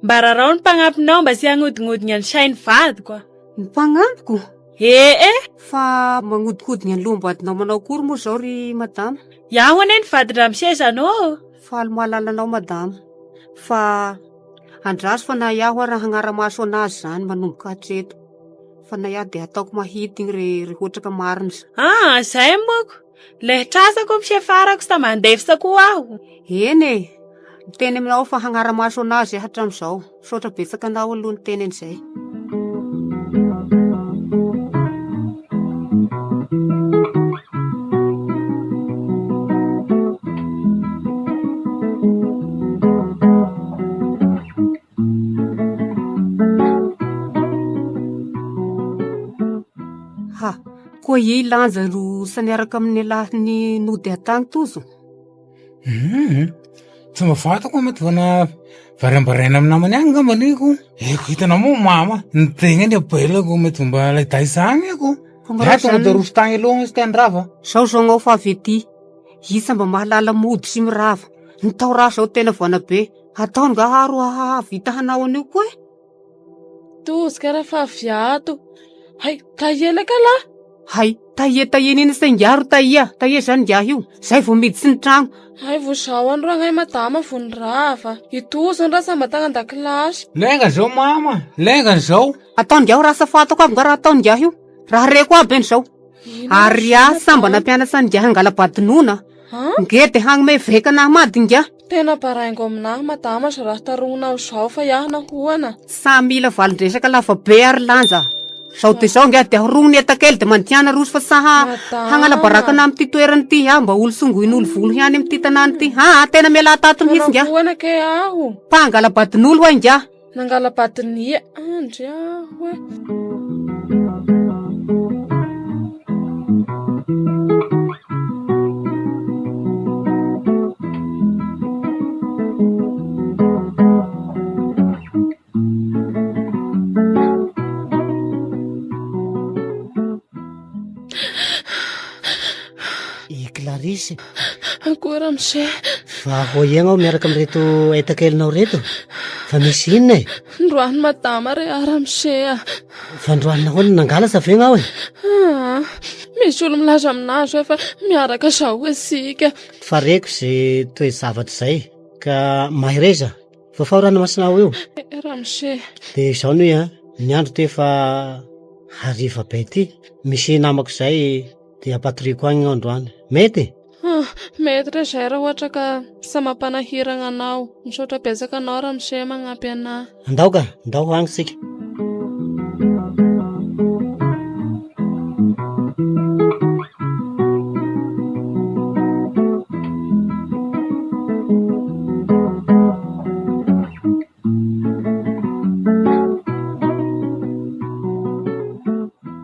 S2: Mba rarao ny mpagnampinao mba tsy hagnodingodina ny sain'ny vadiko a.
S5: Ny mpagnampiko?
S2: Ee eh.
S5: Fa magnodinkodina ny loham-badinao manao akory moa izao ry madama?
S2: Iaho anie ny vadin-dramose Jeannot ô.
S5: Faly mahalala anao madama. Fa andraso fa na iaho ara hagnara-maso anazy izany manomboka hatreto. Fa na iaho dia ataoko mahity igny re re hotraka marina.
S2: Ah, zay moko. Le trasako mpisefarako sa mandefitra koa aho.
S5: Eny e. Miteny aminao fa hagnara-maso anazy aho hatramin'izao. Misaotra betsaka anao aloha niteny an'izay. Ha, koa i Lanja no sa niaraka amin'ny lahy nody atagny tozo?
S6: Hum, tsy mba fantako mety vao na variambariana amin'ny namany agny angamba ny ko. Eko hitanao moa mama, ny tegna ny abelako mety mba laidaisa agny eko. Ya tonga de roso tagny aloha izy teny rava.
S5: Zao zao gnao fa avy aty. Isa mba mahalala mody sy mirava. Ny tao raha zao tena voana be. Ataony nga haro hahavita hanao an'io koa e.
S8: Tosika raha fa avy ato. Hay, tahia ilay kala.
S5: Hay, tahia tahia nina sa ingahy ro tahia. Tahia zany ingahy io. Zay vao miditsy ny tragno.
S8: Hay vo zao andro agnay madama vo nirava. Itozo ny raha samba tagny an-dakilasy.
S6: Lenga zao mama, lenga zao.
S5: Ataony ingahy raha sa fantako aby nga raha ataony ingahy io. Raha reko aby eny zao. Ary ahy sa mba nampianatra an'ingahy hangala-badinona? Nge dia hanome veka anah mady ingahy.
S8: Tena baraingo aminahy madama zao raha tarognonao zao fa iaho nahoana?
S5: Sa mila valin-dresaka lava be ary lanja. Zao dia zao ingahy dia horognony etakely dia mandiana roso fa sa hagnala baraka anah amin'ity toerana ity aho mba olo songoin'olo volo ihany amin'ity tanàna ity. Aa tena mialà tato mihitsy ingahy.
S8: Nahoana kay aho?
S5: Mpangala-badin'olo hoa ingahy.
S8: Nangala-badin'ia andry aho e.
S7: I Clarisse.
S8: Akory ramose.
S7: Fa hoy aho miaraka amin'ireto entakelinao ireto. Fa misy inona e?
S8: Ndroany madama re ah ramose a.
S7: Fa ndroany nahoana nangalatra ve aho e?
S8: Ah, misy olo milaza aminazy hoe fa miaraka zao isika.
S7: Fa reko izay toe-javatra izay ka mahereza. Fafao ranomasinao io.
S8: Eh, ramose.
S7: Dia izao no a, ny andro ty efa hariva be ity. Misy namako izay dia ampatoriako agny androany. Mety?
S8: Ah, mety re izay raha ohatra ka tsy mampanahiragna anao. Misaotra betsaka anao ramose magnampy anahy.
S7: Andao ka, andao ho agny tsika.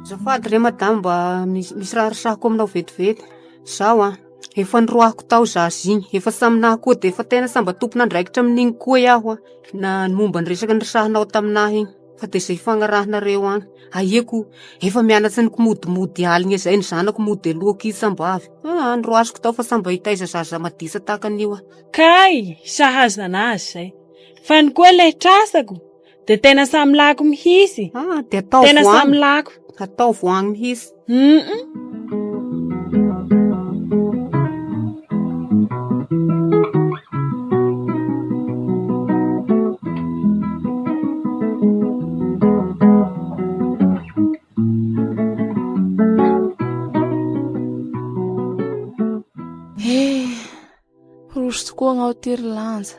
S5: Azafady re madama mba misy raha resahiko aminao vetivety. Zaho an, efa noroahiko tao zaza igny, efa samy naha koa dia efa tena samy mba tompon'andraikitra amin'igny koa iaho an, na ny momba ny resaka niresahanao taminahy igny fa dia izay ifagnarahanareo agny. Ahiako efa mianatsa ny komodimody aligna izay ny zanako mody aloha isam-bavy. Ah, noroasiko tao fa samy mba hitaiza zaza maditsa tahaka an'io aho.
S2: Kay, sahaza anazy zay. Fa ny koa ilay trasako dia tena samy lako mihitsy.
S5: Ah, dia atao
S2: Tena
S5: voagny.
S2: samy lako.
S5: Atao voagny mihitsy.
S2: Mm.
S8: Eh, roso tokoa agnao ty ry lanja,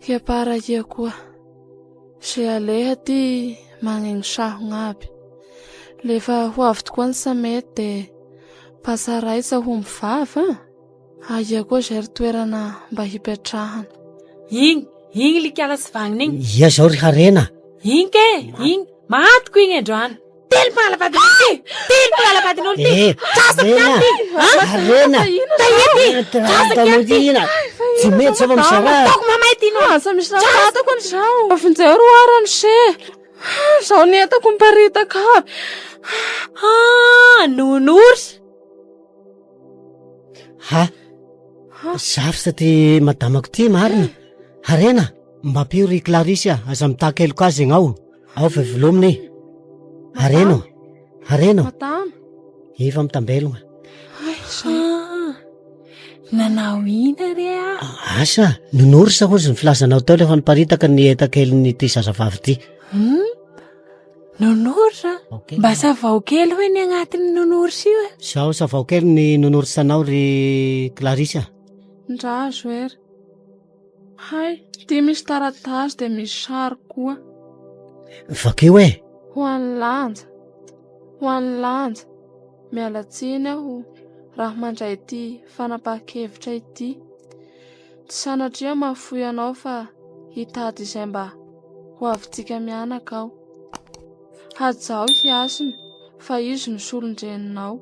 S8: hiapara ia koa. Ze aleha ty magnegny sahogna aby. Lefa ho avy tokoa ny samety de mpasaray sa homby vava a? Aia koa zay ry toerana mba hipetrahana.
S2: Igny, igny likala sy vagnona igny.
S7: Ia zao ry Harena?
S2: Igny ke, igny, matiko igny androany. Telo mpangala-badin'olo ty! Telo mpangala-badin'olo ty!
S7: Eh,
S2: Trasako
S7: Harena!
S2: ihany ty!
S7: Harena!
S2: Tahia ty! Trasako ihany ty!
S7: Tsy mety zao fa misaraha.
S2: Ataoko mamay ty no.
S8: Asa misy raha fantako an'izao. Vonjeo ro ara ramose. Izao ny entako miparitaka aby.
S2: Ah, nonours.
S7: Ha! Zafy ty madamako ty marina. Harena, mba ampio ry Clarisse a, aza mitaky heloka azy ianao. Ao fa velomina e. Harena ô, harena ô.
S8: Madama.
S7: Efa mitambelogna.
S8: Ay, zay.
S2: Ah, nanao ina re aho?
S7: Asa, nonorsa hozy ny filazanao teo rehefa niparitaka ny entakelin'ity zazavavy ity.
S2: Hmm? Nonorsa?
S7: Ok.
S2: Mba savao kely hoe ny agnatin'ny nonorsa io e.
S7: Zao savao kely ny nonorsanao ry Clarisse a.
S8: Ndrazo ery. Hay, ity misy taratasy dia misy sary koa.
S7: Vakio e.
S8: Ho an'i Lanja. Ho an'i Lanja. Miala tsiny aho raha mandray ity fanapahan-kevitra ity. Tsy sanatria mahafoy anao fa hitady izay mba ho avintsika mianaka aho. Hajao i Hasina fa izy no solon-dreninao.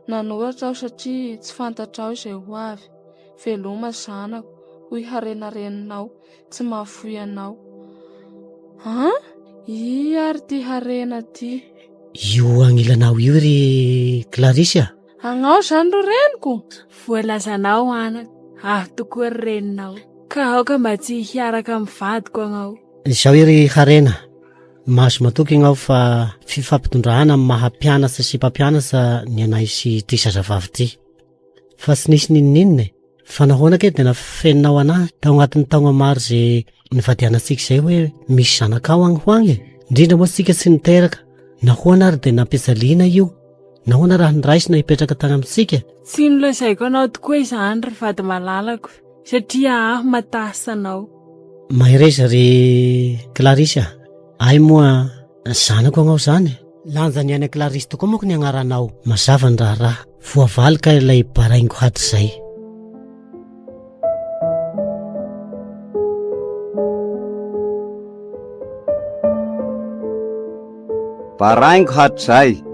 S8: Nanoratra aho satria tsy fantatrao izay ho avy. Veloma zanako, hoy Harena reninao, tsy mahafoy anao. An? Ia ary ity Harena ity?
S7: Io agnilanao io ry Clarisse a!
S8: Agnao izany ro reniko?
S2: Voalazanao anaka, ahy tokoa ry reninao. Ka aoka mba tsy hiaraka amin'ny vadiko agnao.
S7: Izao ry Harena, mahazo matoky ianao fa fifampitondrana amin'ny maha mpianatra sy mpampianatra ny anay sy ity zazavavy ity. Fa tsy nisy n'inon'inona e! Fa nahoana kay dia nafeninao anahy tao anatin'ny taogna maro izay nivadianantsika izay hoe misy zanakao agny ho agny e? Indrindra moa tsika tsy niteraka. Nahoana ary dia nampijaliana io? Nahoana raha noraisina hipetraka tany amintsika?
S2: Tsy nolazaiko anao tokoa izany ry vady malalako, satria aho matasa anao.
S7: Mahereza ry Clarisse a! Ay moa zanako agnao izany? Lanja ny aina Clarisse tokoa manko ny agnaranao. Mazava ny raharaha. Voavaly ka ilay baraingo hatrizay.
S1: Baraingo hatrizay.